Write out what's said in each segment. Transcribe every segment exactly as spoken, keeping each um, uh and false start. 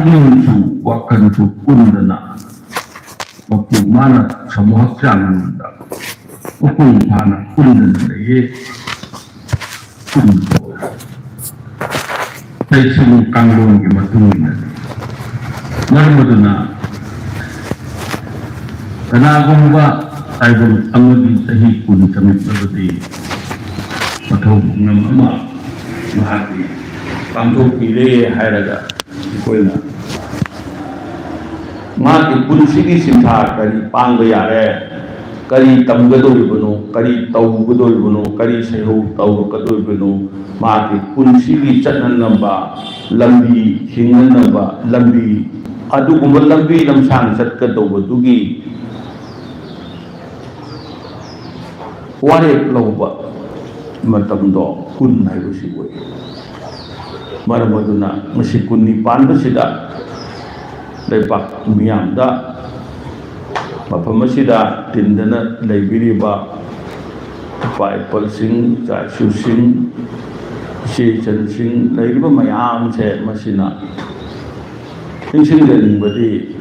ꯄꯨꯛꯅꯤꯡꯁꯨ ꯋꯥꯈꯜꯁꯨ ꯄꯨꯟꯗꯅ ꯃꯄꯨ ꯃꯥꯅ ꯁꯃꯨ ꯍꯛꯆꯥꯡꯗ ꯃꯄꯨꯡ ꯐꯥꯅ ꯄꯨꯟꯗꯅ ꯂꯩꯌꯦ꯫ ꯆꯩꯁꯤꯡ ꯀꯥꯡꯂꯣꯟꯒꯤ ꯃꯇꯨꯡ ꯏꯟꯅ ꯃꯔꯝ ꯑꯗꯨꯅ ꯀꯅꯥꯒꯨꯝꯕ ꯇꯥꯏꯕꯪ ꯑꯃꯒꯤ ꯆꯍꯤ ꯀꯨꯟ ꯆꯪꯂꯛꯂꯕꯗꯤ ꯃꯊꯧ ꯄꯨꯝꯅꯃꯛ ꯑꯃ ꯃꯍꯥꯛꯀꯤ ꯄꯥꯡꯊꯣꯛꯄꯤꯔꯦ ꯍꯥꯏꯔꯒ ꯑꯩꯈꯣꯏꯅ ꯃꯍꯥꯛꯀꯤ ꯄꯨꯟꯁꯤꯒꯤ ꯁꯤꯟꯊꯥ ꯀꯔꯤ ꯄꯥꯡꯕ ꯌꯥꯔꯦ, ꯀꯔꯤ ꯇꯝꯒꯗꯧꯔꯤꯕꯅꯣ, ꯀꯔꯤ ꯇꯧꯒꯗꯧꯔꯤꯕꯅꯣ, ꯀꯔꯤ ꯁꯩꯍꯧ ꯇꯧꯔꯛꯀꯗꯧꯔꯤꯕꯅꯣ, ꯃꯍꯥꯛꯀꯤ ꯄꯨꯟꯁꯤꯒꯤ ꯆꯠꯅꯅꯕ ꯂꯝꯕꯤ, ꯍꯤꯡꯅꯅꯕ ꯂꯝꯕꯤ, ꯑꯗꯨꯒꯨꯝꯕ ꯂꯝꯕꯤ ꯂꯝꯁꯥꯡ ꯆꯠꯀꯗꯧꯕꯗꯨꯒꯤ ꯋꯥꯔꯦꯞ ꯂꯧꯕ ꯃꯇꯝꯗꯣ ꯀꯨꯟ ꯍꯥꯏꯕꯁꯤ ꯑꯣꯏ꯫ ꯃꯔꯝ ꯑꯗꯨꯅ ꯉꯁꯤ ꯀꯨꯟꯅꯤ ꯄꯥꯟꯕꯁꯤꯗ ꯂꯩꯕꯥꯛ ꯃꯤꯌꯥꯝꯗ, ꯃꯐꯝ ꯑꯁꯤꯗ ꯇꯤꯟꯗꯅ ꯂꯩꯕꯤꯔꯤꯕ ꯏꯄꯥ ꯏꯄꯜꯁꯤꯡ, ꯏꯆꯥ ꯏꯁꯨꯁꯤꯡ, ꯏꯆꯦ ꯏꯆꯟꯁꯤꯡ ꯂꯩꯔꯤꯕ ꯃꯌꯥꯝꯁꯦ ꯃꯁꯤꯅ ꯅꯤꯡꯁꯤꯡꯖꯅꯤꯡꯕꯗꯤ,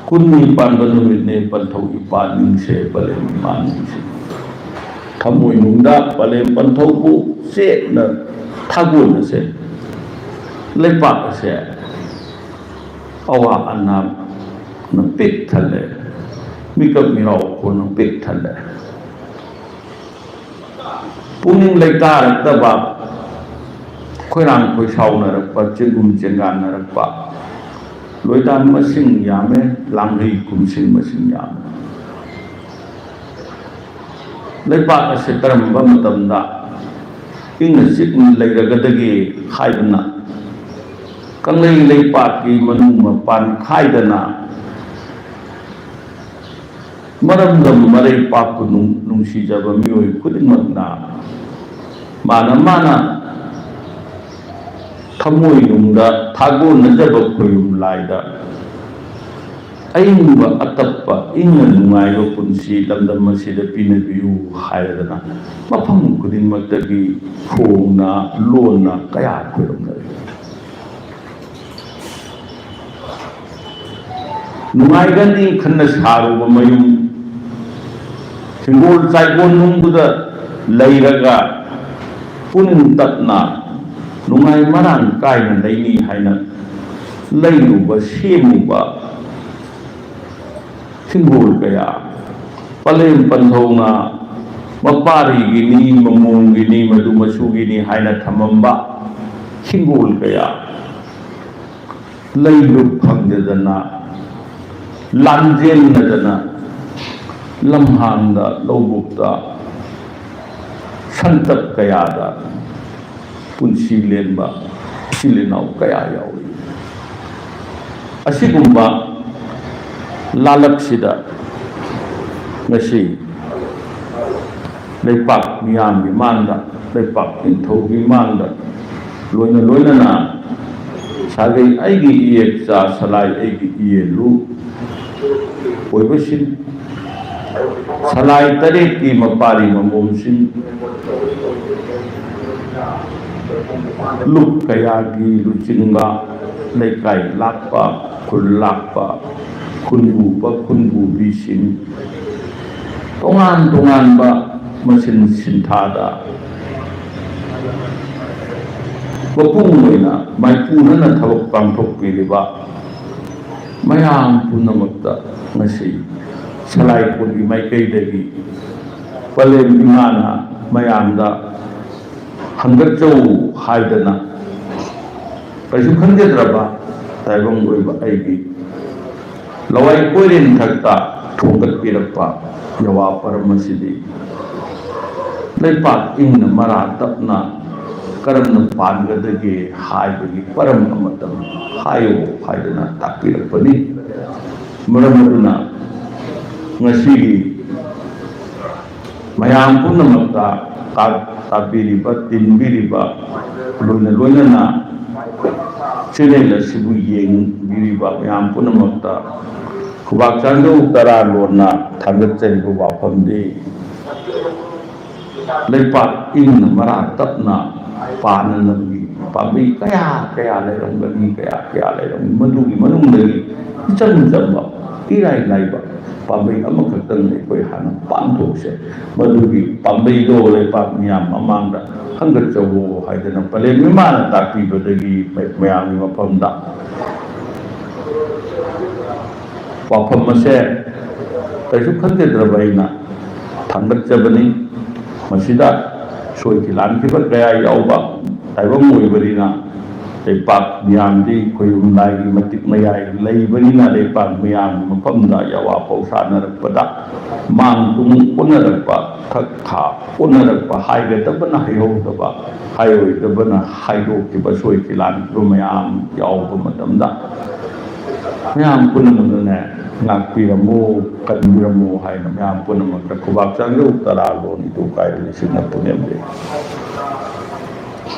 ꯀꯨꯟꯅꯤ ꯄꯥꯟꯕ ꯅꯨꯃꯤꯠꯅꯦ ꯄꯟꯊꯧ ꯏꯄꯥ ꯅꯤꯡꯁꯦ ꯄꯂꯦꯝ ꯏꯃꯥ ꯅꯤꯡꯁꯦ꯫ ꯊꯃꯣꯏꯅꯨꯡꯗ ꯄꯂꯦꯝ ꯄꯟꯊꯧꯕꯨ ꯆꯦꯠꯅ ꯊꯥꯒꯣꯟꯅꯁꯦ꯫ ꯂꯩꯄꯥꯛ ꯑꯁꯦ ꯑꯋꯥ ꯑꯅꯥꯅ ꯄꯤꯛ ꯊꯜꯂꯦ, ꯃꯤꯀꯞ ꯃꯤꯔꯥꯎ ꯈꯣꯟꯅ ꯄꯤꯛ ꯊꯜꯂꯦ꯫ ꯄꯨꯛꯅꯤꯡ ꯂꯩꯇꯥꯔꯛꯇꯕ, ꯈꯣꯏꯔꯥꯡ ꯈꯣꯏꯁꯥꯎꯅꯔꯛꯄ, ꯆꯦꯡꯒꯨꯝ ꯆꯦꯡꯒꯥꯟꯅꯔꯛꯄ, ꯂꯣꯏꯇꯥꯟ ꯃꯁꯤꯡ ꯌꯥꯝꯃꯦ, ꯂꯥꯡꯍꯩ ꯈꯨꯝꯁꯤꯡ ꯃꯁꯤꯡ ꯌꯥꯝꯃꯦ꯫ ꯂꯩꯕꯥꯛ ꯑꯁꯤ ꯀꯔꯝꯕ ꯃꯇꯝꯗ ꯏꯪꯅ ꯆꯤꯛꯅ ꯂꯩꯔꯒꯗꯒꯦ ꯍꯥꯏꯗꯨꯅ ꯀꯪꯂꯩ ꯂꯩꯄꯥꯛꯀꯤ ꯃꯅꯨꯡ ꯃꯄꯥꯟ ꯈꯥꯏꯗꯅ ꯃꯔꯝꯗꯝ ꯃꯔꯩ ꯄꯥꯛꯄꯨ ꯅꯨꯡ-, ꯅꯨꯡꯁꯤꯖꯕ ꯃꯤꯑꯣꯏ ꯈꯨꯗꯤꯡꯃꯛꯅ ꯃꯥꯅ ꯃꯥꯅ ꯊꯃꯣꯏꯅꯨꯡꯗ ꯊꯥꯒꯣꯟꯅꯖꯕ ꯈꯣꯏꯌꯨꯝ ꯂꯥꯏꯗ ꯑꯏꯪꯕ ꯑꯇꯞꯄ, ꯏꯪꯅ ꯅꯨꯡꯉꯥꯏꯕ ꯄꯨꯟꯁꯤ ꯂꯝꯗꯝ ꯑꯁꯤꯗ ꯄꯤꯅꯕꯤꯌꯨ ꯍꯥꯏꯔꯗꯅ ꯃꯐꯝ ꯈꯨꯗꯤꯡꯃꯛꯇꯒꯤ ꯐꯣꯡꯅ ꯂꯣꯟꯅ ꯀꯌꯥ ꯈꯣꯏꯔꯝꯅꯔꯤ꯫ ꯅꯨꯡꯉꯥꯏꯒꯅꯤ ꯈꯟꯅ ꯁꯥꯔꯨꯕ ꯃꯌꯨꯝ, ꯍꯤꯡꯒꯣꯜ ꯆꯥꯏꯒꯣꯜ ꯅꯨꯡꯗꯨꯗ ꯂꯩꯔꯒ ꯄꯨꯛꯅꯤꯡ ꯇꯞꯅ ꯅꯨꯡꯉꯥꯏ ꯃꯔꯥꯡ ꯀꯥꯏꯅ ꯂꯩꯅꯤ ꯍꯥꯏꯅ ꯂꯩꯔꯨꯕ, ꯁꯦꯝꯃꯨꯕ ꯍꯤꯡꯒꯣꯜ ꯀꯌꯥ, ꯄꯂꯦꯝ ꯄꯟꯊꯧꯅ ꯃꯄꯥꯔꯤꯒꯤꯅꯤ, ꯃꯃꯣꯝꯒꯤꯅꯤ, ꯃꯗꯨ ꯃꯆꯨꯒꯤꯅꯤ ꯍꯥꯏꯅ ꯊꯝꯃꯝꯕ ꯍꯤꯡꯒꯣꯜ ꯀꯌꯥ, ꯂꯩꯕ ꯐꯪꯗꯗꯅ, ꯂꯥꯟꯖꯦꯟꯅꯗꯅ, ꯂꯝꯍꯥꯡꯗ, ꯂꯧꯕꯨꯛꯇ, ꯁꯟꯇꯞ ꯀꯌꯥꯗ ꯄꯨꯟꯁꯤ ꯂꯦꯟꯕ ꯏꯆꯤꯜ ꯏꯅꯥꯎ ꯀꯌꯥ ꯌꯥꯎꯔꯤ꯫ ꯑꯁꯤꯒꯨꯝꯕ ꯂꯥꯂꯛꯁꯤꯗ ꯉꯁꯤ ꯂꯩꯄꯥꯛ ꯃꯤꯌꯥꯝꯒꯤ ꯃꯥꯡꯗ, ꯂꯩꯄꯥꯛ ꯅꯤꯡꯊꯧꯒꯤ ꯃꯥꯡꯗ, ꯂꯣꯏꯅ ꯂꯣꯏꯅꯅ ꯁꯥꯒꯩ ꯑꯩꯒꯤ ꯏꯌꯦꯛꯆꯥ, ꯁꯂꯥꯏ ꯑꯩꯒꯤ ꯏꯌꯦꯜꯂꯨ ꯑꯣꯏꯕꯁꯤꯡ, ꯁꯂꯥꯏ ꯇꯔꯦꯠꯀꯤ ꯃꯄꯥꯔꯤ ꯃꯃꯣꯝꯁꯤꯡ, ꯂꯨꯞ ꯀꯌꯥꯒꯤ ꯂꯨꯆꯤꯡꯕ, ꯂꯩꯀꯥꯏ ꯂꯥꯛꯄ, ꯈꯨꯜ ꯂꯥꯛꯄ, ꯈꯨꯟꯕꯨꯕ, ꯈꯨꯟꯕꯨꯕꯤꯁꯤꯡ, ꯇꯣꯉꯥꯟ ꯇꯣꯉꯥꯟꯕ ꯃꯆꯤꯟ ꯁꯤꯟꯊꯥꯗ ꯃꯄꯨꯡ ꯑꯣꯏꯅ ꯃꯥꯏꯄꯨꯅꯅ ꯊꯕꯛ ꯄꯥꯡꯊꯣꯛꯄꯤꯔꯤꯕ ꯃꯌꯥꯝ ꯄꯨꯝꯅꯃꯛꯇ ꯉꯁꯤ ꯁꯂꯥꯏꯀꯣꯟꯒꯤ ꯃꯥꯏꯀꯩꯗꯒꯤ ꯄꯂꯦꯝ ꯏꯃꯥꯅ ꯃꯌꯥꯝꯗ ꯍꯟꯒꯠꯆꯧ ꯍꯥꯏꯗꯅ ꯀꯩꯁꯨ ꯈꯟꯖꯗ꯭ꯔꯕ ꯇꯥꯏꯕꯪ ꯑꯣꯏꯕ ꯑꯩꯒꯤ ꯂꯋꯥꯏ ꯀꯣꯏꯔꯦꯟ ꯊꯛꯇ ꯊꯣꯡꯒꯠꯄꯤꯔꯛꯄ ꯌꯋꯥ ꯄꯔꯝ ꯑꯁꯤꯗꯤ ꯂꯩꯄꯥꯛ ꯏꯪꯅ ꯃꯔꯥ ꯇꯞꯅ ꯀꯔꯝꯅ ꯄꯥꯟꯒꯗꯒꯦ ꯍꯥꯏꯕꯒꯤ ꯄꯔꯝ ꯑꯃꯇꯪ ꯍꯥꯏꯌꯨ ꯍꯥꯏꯗꯨꯅ ꯇꯥꯛꯄꯤꯔꯛꯄꯅꯤ꯫ ꯃꯔꯝ ꯑꯗꯨꯅ ꯉꯁꯤꯒꯤ ꯃꯌꯥꯝ ꯄꯨꯝꯅꯃꯛꯇ ꯇꯥ-, ꯇꯥꯕꯤꯔꯤꯕ, ꯇꯤꯟꯕꯤꯔꯤꯕ, ꯂꯣꯏꯅ ꯂꯣꯏꯅꯅ ꯆꯦꯅꯦꯜ ꯑꯁꯤꯕꯨ ꯌꯦꯡꯕꯤꯔꯤꯕ ꯃꯌꯥꯝ ꯄꯨꯝꯅꯃꯛꯇ ꯈꯨꯕꯥꯛ ꯆꯥꯟꯖꯧ ꯇꯔꯥ ꯂꯣꯟꯅ ꯊꯥꯡꯒꯠꯆꯔꯤꯕ ꯋꯥꯐꯝꯗꯤ, ꯂꯩꯄꯥꯛ ꯏꯪꯅ ꯃꯔꯥ ꯇꯞꯅ ꯄꯥꯟꯅꯅꯕꯒꯤ ꯄꯥꯝꯕꯩ ꯀꯌꯥ ꯀꯌꯥ ꯂꯩꯔꯝꯒꯅꯤ, ꯀꯌꯥ ꯀꯌꯥ ꯂꯩꯔꯝꯒꯅꯤ, ꯃꯗꯨꯒꯤ ꯃꯅꯨꯡꯗꯒꯤ ꯏꯆꯝ ꯆꯝꯕ, ꯏꯔꯥꯏ ꯂꯥꯏꯕ ꯄꯥꯝꯕꯩ ꯑꯃꯈꯛꯇꯪ ꯑꯩꯈꯣꯏ ꯍꯥꯟꯅ ꯄꯥꯡꯊꯣꯛꯁꯦ꯫ ꯃꯗꯨꯒꯤ ꯄꯥꯝꯕꯩꯗꯣ ꯂꯩꯄꯥꯛ ꯃꯤꯌꯥꯝ ꯃꯃꯥꯡꯗ ꯈꯟꯒꯠꯆꯧꯋꯣ ꯍꯥꯏꯗꯅ ꯄꯂꯦꯝ ꯏꯃꯥꯅ ꯇꯥꯛꯄꯤꯕꯗꯒꯤ ꯃꯌꯥꯝꯒꯤ ꯃꯐꯝꯗ ꯋꯥꯐꯝ ꯑꯁꯦ ꯀꯩꯁꯨ ꯈꯟꯖꯗ꯭ꯔꯕ ꯑꯩꯅ ꯊꯥꯡꯒꯠꯆꯕꯅꯤ꯫ ꯃꯁꯤꯗ ꯁꯣꯏꯈꯤ ꯂꯥꯟꯈꯤꯕ ꯀꯌꯥ ꯌꯥꯎꯕ ꯇꯥꯏꯕꯪ ꯑꯣꯏꯕꯅꯤꯅ, ꯂꯩꯄꯥꯛ ꯃꯤꯌꯥꯝꯗꯤ ꯈꯣꯏꯔꯨꯝ ꯂꯥꯏꯒꯤ ꯃꯇꯤꯛ ꯃꯌꯥꯏ ꯂꯩꯕꯅꯤꯅ, ꯂꯩꯄꯥꯛ ꯃꯤꯌꯥꯝꯒꯤ ꯃꯐꯝꯗ ꯌꯥꯋꯥ ꯄꯧ ꯁꯥꯟꯅꯔꯛꯄꯗ ꯃꯥꯡ ꯇꯨꯡ ꯑꯣꯟꯅꯔꯛꯄ, ꯊꯛ ꯊꯥ ꯑꯣꯟꯅꯔꯛꯄ, ꯍꯥꯏꯒꯗꯕꯅ ꯍꯩꯍꯧꯗꯕ, ꯍꯥꯏꯔꯣꯏꯗꯕꯅ ꯍꯥꯏꯗꯣꯛꯈꯤꯕ, ꯁꯣꯏꯈꯤ ꯂꯥꯟꯈꯤꯕ ꯃꯌꯥꯝ ꯌꯥꯎꯕ ꯃꯇꯝꯗ, ꯃꯌꯥꯝ ꯄꯨꯝꯅꯃꯛꯅꯅꯦ, ꯉꯥꯛꯄꯤꯔꯝꯃꯨ, ꯀꯟꯕꯤꯔꯝꯃꯨ ꯍꯥꯏꯅ ꯃꯌꯥꯝ ꯄꯨꯝꯅꯃꯛꯇ ꯈꯨꯕꯥꯛ ꯆꯥꯟꯖꯧ ꯇꯔꯥ ꯂꯣꯟ ꯏꯇꯨ ꯀꯥꯏꯔ ꯂꯤꯁꯤꯡꯅ ꯄꯨꯅꯦꯝꯖꯩ꯫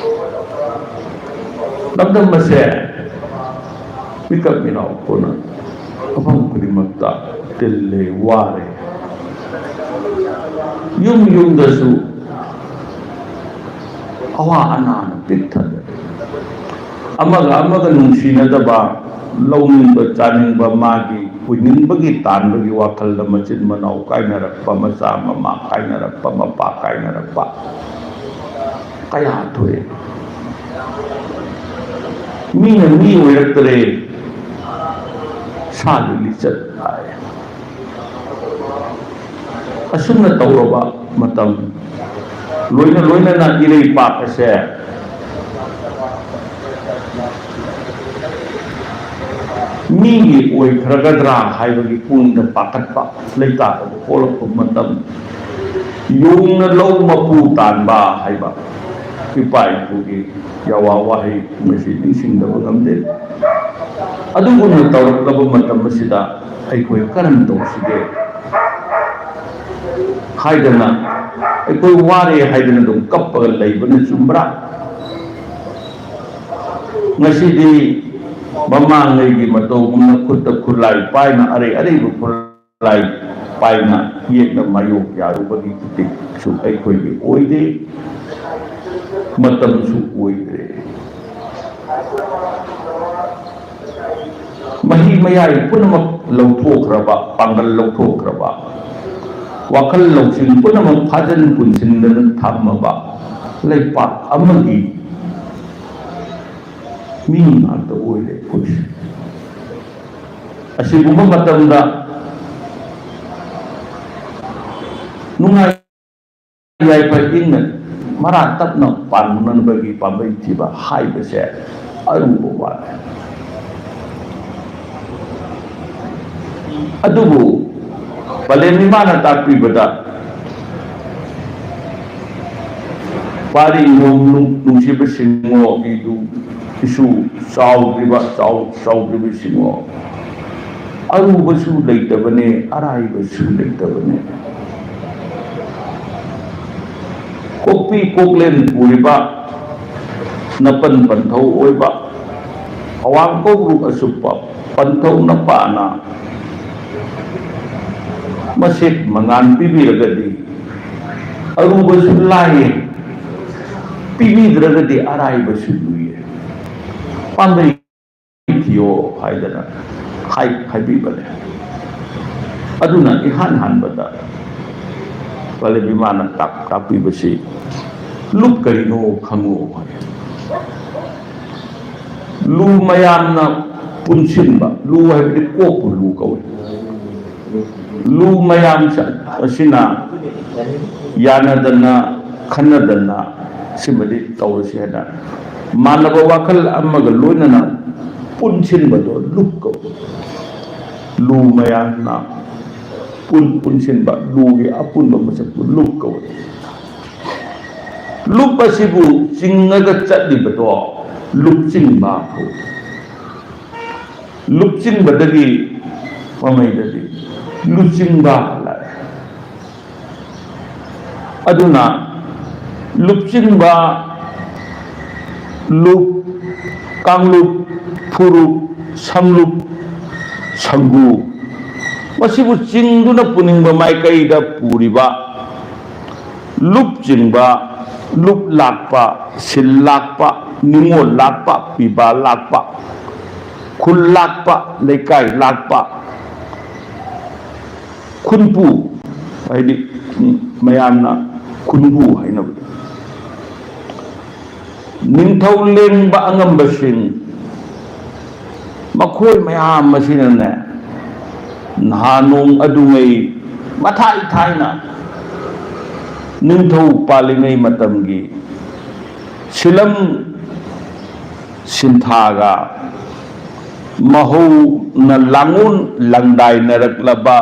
ꯂꯝꯗꯝ ꯑꯁꯦ ꯃꯤꯀꯞ ꯃꯤꯅꯥꯎ ꯄꯨꯟꯅ ꯃꯐꯝ ꯈꯨꯗꯤꯡꯃꯛꯇ ꯇꯤꯜꯂꯦ, ꯋꯥꯔꯦ꯫ ꯌꯨꯝ ꯌꯨꯝꯗꯁꯨ ꯑꯋꯥ ꯑꯅꯥꯅ ꯄꯤꯛ ꯊꯜꯂꯦ꯫ ꯑꯃꯒ ꯑꯃꯒ ꯅꯨꯡꯁꯤꯅꯗꯕ, ꯂꯧꯅꯤꯡꯕ ꯆꯥꯅꯤꯡꯕ, ꯃꯥꯒꯤ ꯑꯣꯏꯅꯤꯡꯕꯒꯤ ꯇꯥꯟꯕꯒꯤ ꯋꯥꯈꯜꯗ ꯃꯆꯤꯟ ꯃꯅꯥꯎ ꯀꯥꯏꯅꯔꯛꯄ, ꯃꯆꯥ ꯃꯃꯥ ꯀꯥꯏꯅꯔꯛꯄ, ꯃꯄꯥ ꯀꯥꯏꯅꯔꯛꯄ ꯀꯌꯥ ꯊꯣꯛꯑꯦ꯫ ꯃꯤꯅ ꯃꯤ ꯑꯣꯏꯔꯛꯇ꯭ꯔꯦ, ꯁꯥꯒꯤ ꯂꯤꯆꯠ ꯍꯥꯏ꯫ ꯑꯁꯨꯝꯅ ꯇꯧꯔꯕ ꯃꯇꯝ, ꯂꯣꯏꯅ ꯂꯣꯏꯅꯅ ꯏꯔꯩꯄꯥꯛ ꯑꯁꯦ ꯃꯤꯒꯤ ꯑꯣꯏꯈ꯭ꯔꯒꯗ꯭ꯔꯥ ꯍꯥꯏꯕꯒꯤ ꯄꯨꯛꯅꯤꯡꯗ ꯄꯥꯈꯠꯄ ꯂꯩꯇꯥꯗꯕ ꯄꯣꯛꯂꯛꯄ ꯃꯇꯝ, ꯌꯣꯡꯅ ꯂꯧ ꯃꯄꯨ ꯇꯥꯟꯕ ꯍꯥꯏꯕ ꯏꯄꯥ ꯏꯄꯨꯒꯤ ꯌꯥꯋꯥ ꯋꯥꯍꯩ ꯉꯁꯤ ꯅꯤꯡꯁꯤꯡꯗꯕ ꯉꯝꯗꯦ꯫ ꯑꯗꯨꯒꯨꯝꯅ ꯇꯧꯔꯛꯂꯕ ꯃꯇꯝ ꯑꯁꯤꯗ ꯑꯩꯈꯣꯏ ꯀꯔꯝ ꯇꯧꯁꯤꯒꯦ ꯍꯥꯏꯗꯅ, ꯑꯩꯈꯣꯏ ꯋꯥꯔꯦ ꯍꯥꯏꯗꯅ ꯑꯗꯨꯝ ꯀꯞꯄꯒ ꯂꯩꯕꯅ ꯆꯨꯝꯕ꯭ꯔꯥ? ꯉꯁꯤꯗꯤ ꯃꯃꯥꯡꯉꯩꯒꯤ ꯃꯇꯧꯒꯨꯝꯅ ꯈꯨꯠꯇ ꯈꯨꯠꯂꯥꯏ ꯄꯥꯏꯅ, ꯑꯔꯩ ꯑꯔꯩꯕ ꯈꯨꯠꯂꯥꯏ ꯄꯥꯏꯅ ꯌꯦꯛꯅ ꯃꯥꯌꯣꯛ ꯌꯥꯔꯨꯕꯒꯤ ꯈꯨꯇꯤꯛꯁꯨ ꯑꯩꯈꯣꯏꯒꯤ ꯑꯣꯏꯗꯦ, ꯃꯇꯝꯁꯨ ꯑꯣꯏꯗ꯭ꯔꯦ꯫ ꯃꯍꯤ ꯃꯌꯥꯏ ꯄꯨꯝꯅꯃꯛ ꯂꯧꯊꯣꯛꯈ꯭ꯔꯕ, ꯄꯥꯡꯒꯜ ꯂꯧꯊꯣꯛꯈ꯭ꯔꯕ, ꯋꯥꯈꯜ ꯂꯧꯁꯤꯡ ꯄꯨꯝꯅꯃꯛ ꯐꯥꯖꯤꯟ ꯄꯨꯟꯁꯤꯟꯗꯅ ꯊꯝꯃꯕ ꯂꯩꯄꯥꯛ ꯑꯃꯒꯤ ꯃꯤ ꯉꯥꯛꯇ ꯑꯣꯏꯔꯦ ꯑꯩꯈꯣꯏꯁꯦ꯫ ꯑꯁꯤꯒꯨꯝꯕ ꯃꯇꯝꯗ ꯅꯨꯡꯉꯥꯏ ꯌꯥꯏꯐ ꯏꯪꯅ ꯃꯔꯥ ꯇꯞꯅ ꯄꯥꯟꯅꯅꯕꯒꯤ ꯄꯥꯝꯕꯩ ꯊꯤꯕ ꯍꯥꯏꯕꯁꯦ ꯑꯔꯨꯕ ꯋꯥꯅꯤ꯫ ꯑꯗꯨꯕꯨ ꯄꯂꯦꯝ ꯏꯃꯥꯅ ꯇꯥꯛꯄꯤꯕꯗ, ꯄꯥꯔꯤ ꯅꯣꯡ ꯅꯨꯡ-, ꯅꯨꯡꯁꯤꯕ ꯁꯤꯡꯉꯣ, ꯏꯗꯨ ꯏꯁꯨ ꯆꯥꯎꯗ꯭ꯔꯤꯕ, ꯆꯥꯎ-, ꯆꯥꯎꯗ꯭ꯔꯤꯕ ꯁꯤꯡꯉꯣ, ꯑꯔꯨꯕꯁꯨ ꯂꯩꯇꯕꯅꯦ, ꯑꯔꯥꯏꯕꯁꯨ ꯂꯩꯇꯕꯅꯦ꯫ ꯀꯣꯛꯄꯤ ꯀꯣꯛꯂꯦꯟ ꯄꯨꯔꯤꯕ ꯅꯄꯟ ꯄꯟꯊꯧ ꯑꯣꯏꯕ ꯑꯋꯥꯡ ꯀꯧꯕ꯭ꯔꯨ ꯑꯁꯨꯞꯄ ꯄꯟꯊꯧ ꯅꯄꯥꯅ ꯃꯁꯦꯛ ꯃꯉꯥꯜ ꯄꯤꯕꯤꯔꯒꯗꯤ ꯑꯔꯨꯕꯁꯨ ꯂꯥꯏꯌꯦ, ꯄꯤꯕꯤꯗ꯭ꯔꯒꯗꯤ ꯑꯔꯥꯏꯕꯁꯨ ꯂꯨꯏꯌꯦ꯫ ꯄꯥꯝꯕꯩ ꯊꯤꯌꯣ ꯍꯥꯏꯗꯅ ꯍꯥꯏ-, ꯍꯥꯏꯕꯤꯕꯅꯦ꯫ ꯑꯗꯨꯅ ꯏꯍꯥꯟ ꯍꯥꯟꯕꯗ ꯄꯂꯦꯝ ꯏꯃꯥꯅ ꯇꯥꯛ-, ꯇꯥꯛꯄꯤꯕꯁꯤ ꯂꯨꯞ ꯀꯔꯤꯅꯣ ꯈꯪꯉꯨ ꯍꯥꯏ꯫ ꯂꯨ ꯃꯌꯥꯝꯅ ꯄꯨꯟꯁꯤꯟꯕ, ꯂꯨ ꯍꯥꯏꯕꯗꯤ ꯀꯣꯛꯄꯨ ꯂꯨ ꯀꯧꯏ꯫ ꯂꯨ ꯃꯌꯥꯝ ꯑꯁꯤꯅ ꯌꯥꯅꯗꯅ, ꯈꯟꯅꯗꯅ ꯁꯤꯃꯗꯤ ꯇꯧꯔꯁꯤ ꯍꯥꯏꯅ ꯃꯥꯟꯅꯕ ꯋꯥꯈꯜ ꯑꯃꯒ ꯂꯣꯏꯅꯅ ꯄꯨꯟꯁꯤꯟꯕꯗꯣ ꯂꯨꯞ ꯀꯧꯏ꯫ ꯂꯨ ꯃꯌꯥꯝꯅ ꯄꯨꯟ-, ꯄꯨꯟꯁꯤꯟꯕ, ꯂꯨꯒꯤ ꯑꯄꯨꯟꯕ ꯃꯁꯛꯄꯨ ꯂꯨꯞ ꯀꯧꯏ꯫ ꯂꯨꯞ ꯑꯁꯤꯕꯨ ꯆꯤꯡꯉꯒ ꯆꯠꯂꯤꯕꯗꯣ ꯂꯨꯞꯆꯤꯡꯕ ꯀꯧꯏ꯫ ꯂꯨꯞꯆꯤꯡꯕꯗꯒꯤ ꯃꯃꯩꯗꯗꯤ ꯂꯨꯆꯤꯡꯕ ꯂꯥꯛꯑꯦ꯫ ꯑꯗꯨꯅ ꯂꯨꯞꯆꯤꯡꯕ, ꯂꯨꯞ, ꯀꯥꯡꯂꯨꯞ, ꯐꯨꯔꯨꯞ, ꯁꯝꯂꯨꯞ, ꯁꯪꯒꯨ, ꯃꯁꯤꯕꯨ ꯆꯤꯡꯗꯨꯅ ꯄꯨꯅꯤꯡꯕ ꯃꯥꯏꯀꯩꯗ ꯄꯨꯔꯤꯕ ꯂꯨꯞ ꯆꯤꯡꯕ, ꯂꯨꯞ ꯂꯥꯛꯄ, ꯁꯤꯜ ꯂꯥꯛꯄ, ꯅꯤꯉꯣꯜ ꯂꯥꯛꯄ, ꯄꯤꯕꯥ ꯂꯥꯛꯄ, ꯈꯨꯜ ꯂꯥꯛꯄ, ꯂꯩꯀꯥꯏ ꯂꯥꯛꯄ, ꯈꯨꯟꯄꯨ, ꯍꯥꯏꯗꯤ ꯃꯌꯥꯝꯅ ꯈꯨꯟꯄꯨ ꯍꯥꯏꯅꯕꯗꯣ, ꯅꯤꯡꯊꯧ ꯂꯦꯡꯕ ꯑꯉꯝꯕꯁꯤꯡ, ꯃꯈꯣꯏ ꯃꯌꯥꯝ ꯑꯁꯤꯅꯅꯦ, ꯅꯍꯥꯟ ꯅꯣꯡ ꯑꯗꯨꯉꯩ ꯃꯊꯥꯏ ꯊꯥꯏꯅ ꯅꯤꯡꯊꯧ ꯄꯥꯜꯂꯤꯉꯩ ꯃꯇꯝꯒꯤ ꯁꯤꯂꯝ ꯁꯤꯟꯊꯥꯒ ꯃꯍꯧꯅ ꯂꯥꯡꯉꯣꯟ ꯂꯪꯗꯥꯏꯅꯔꯛꯂꯕ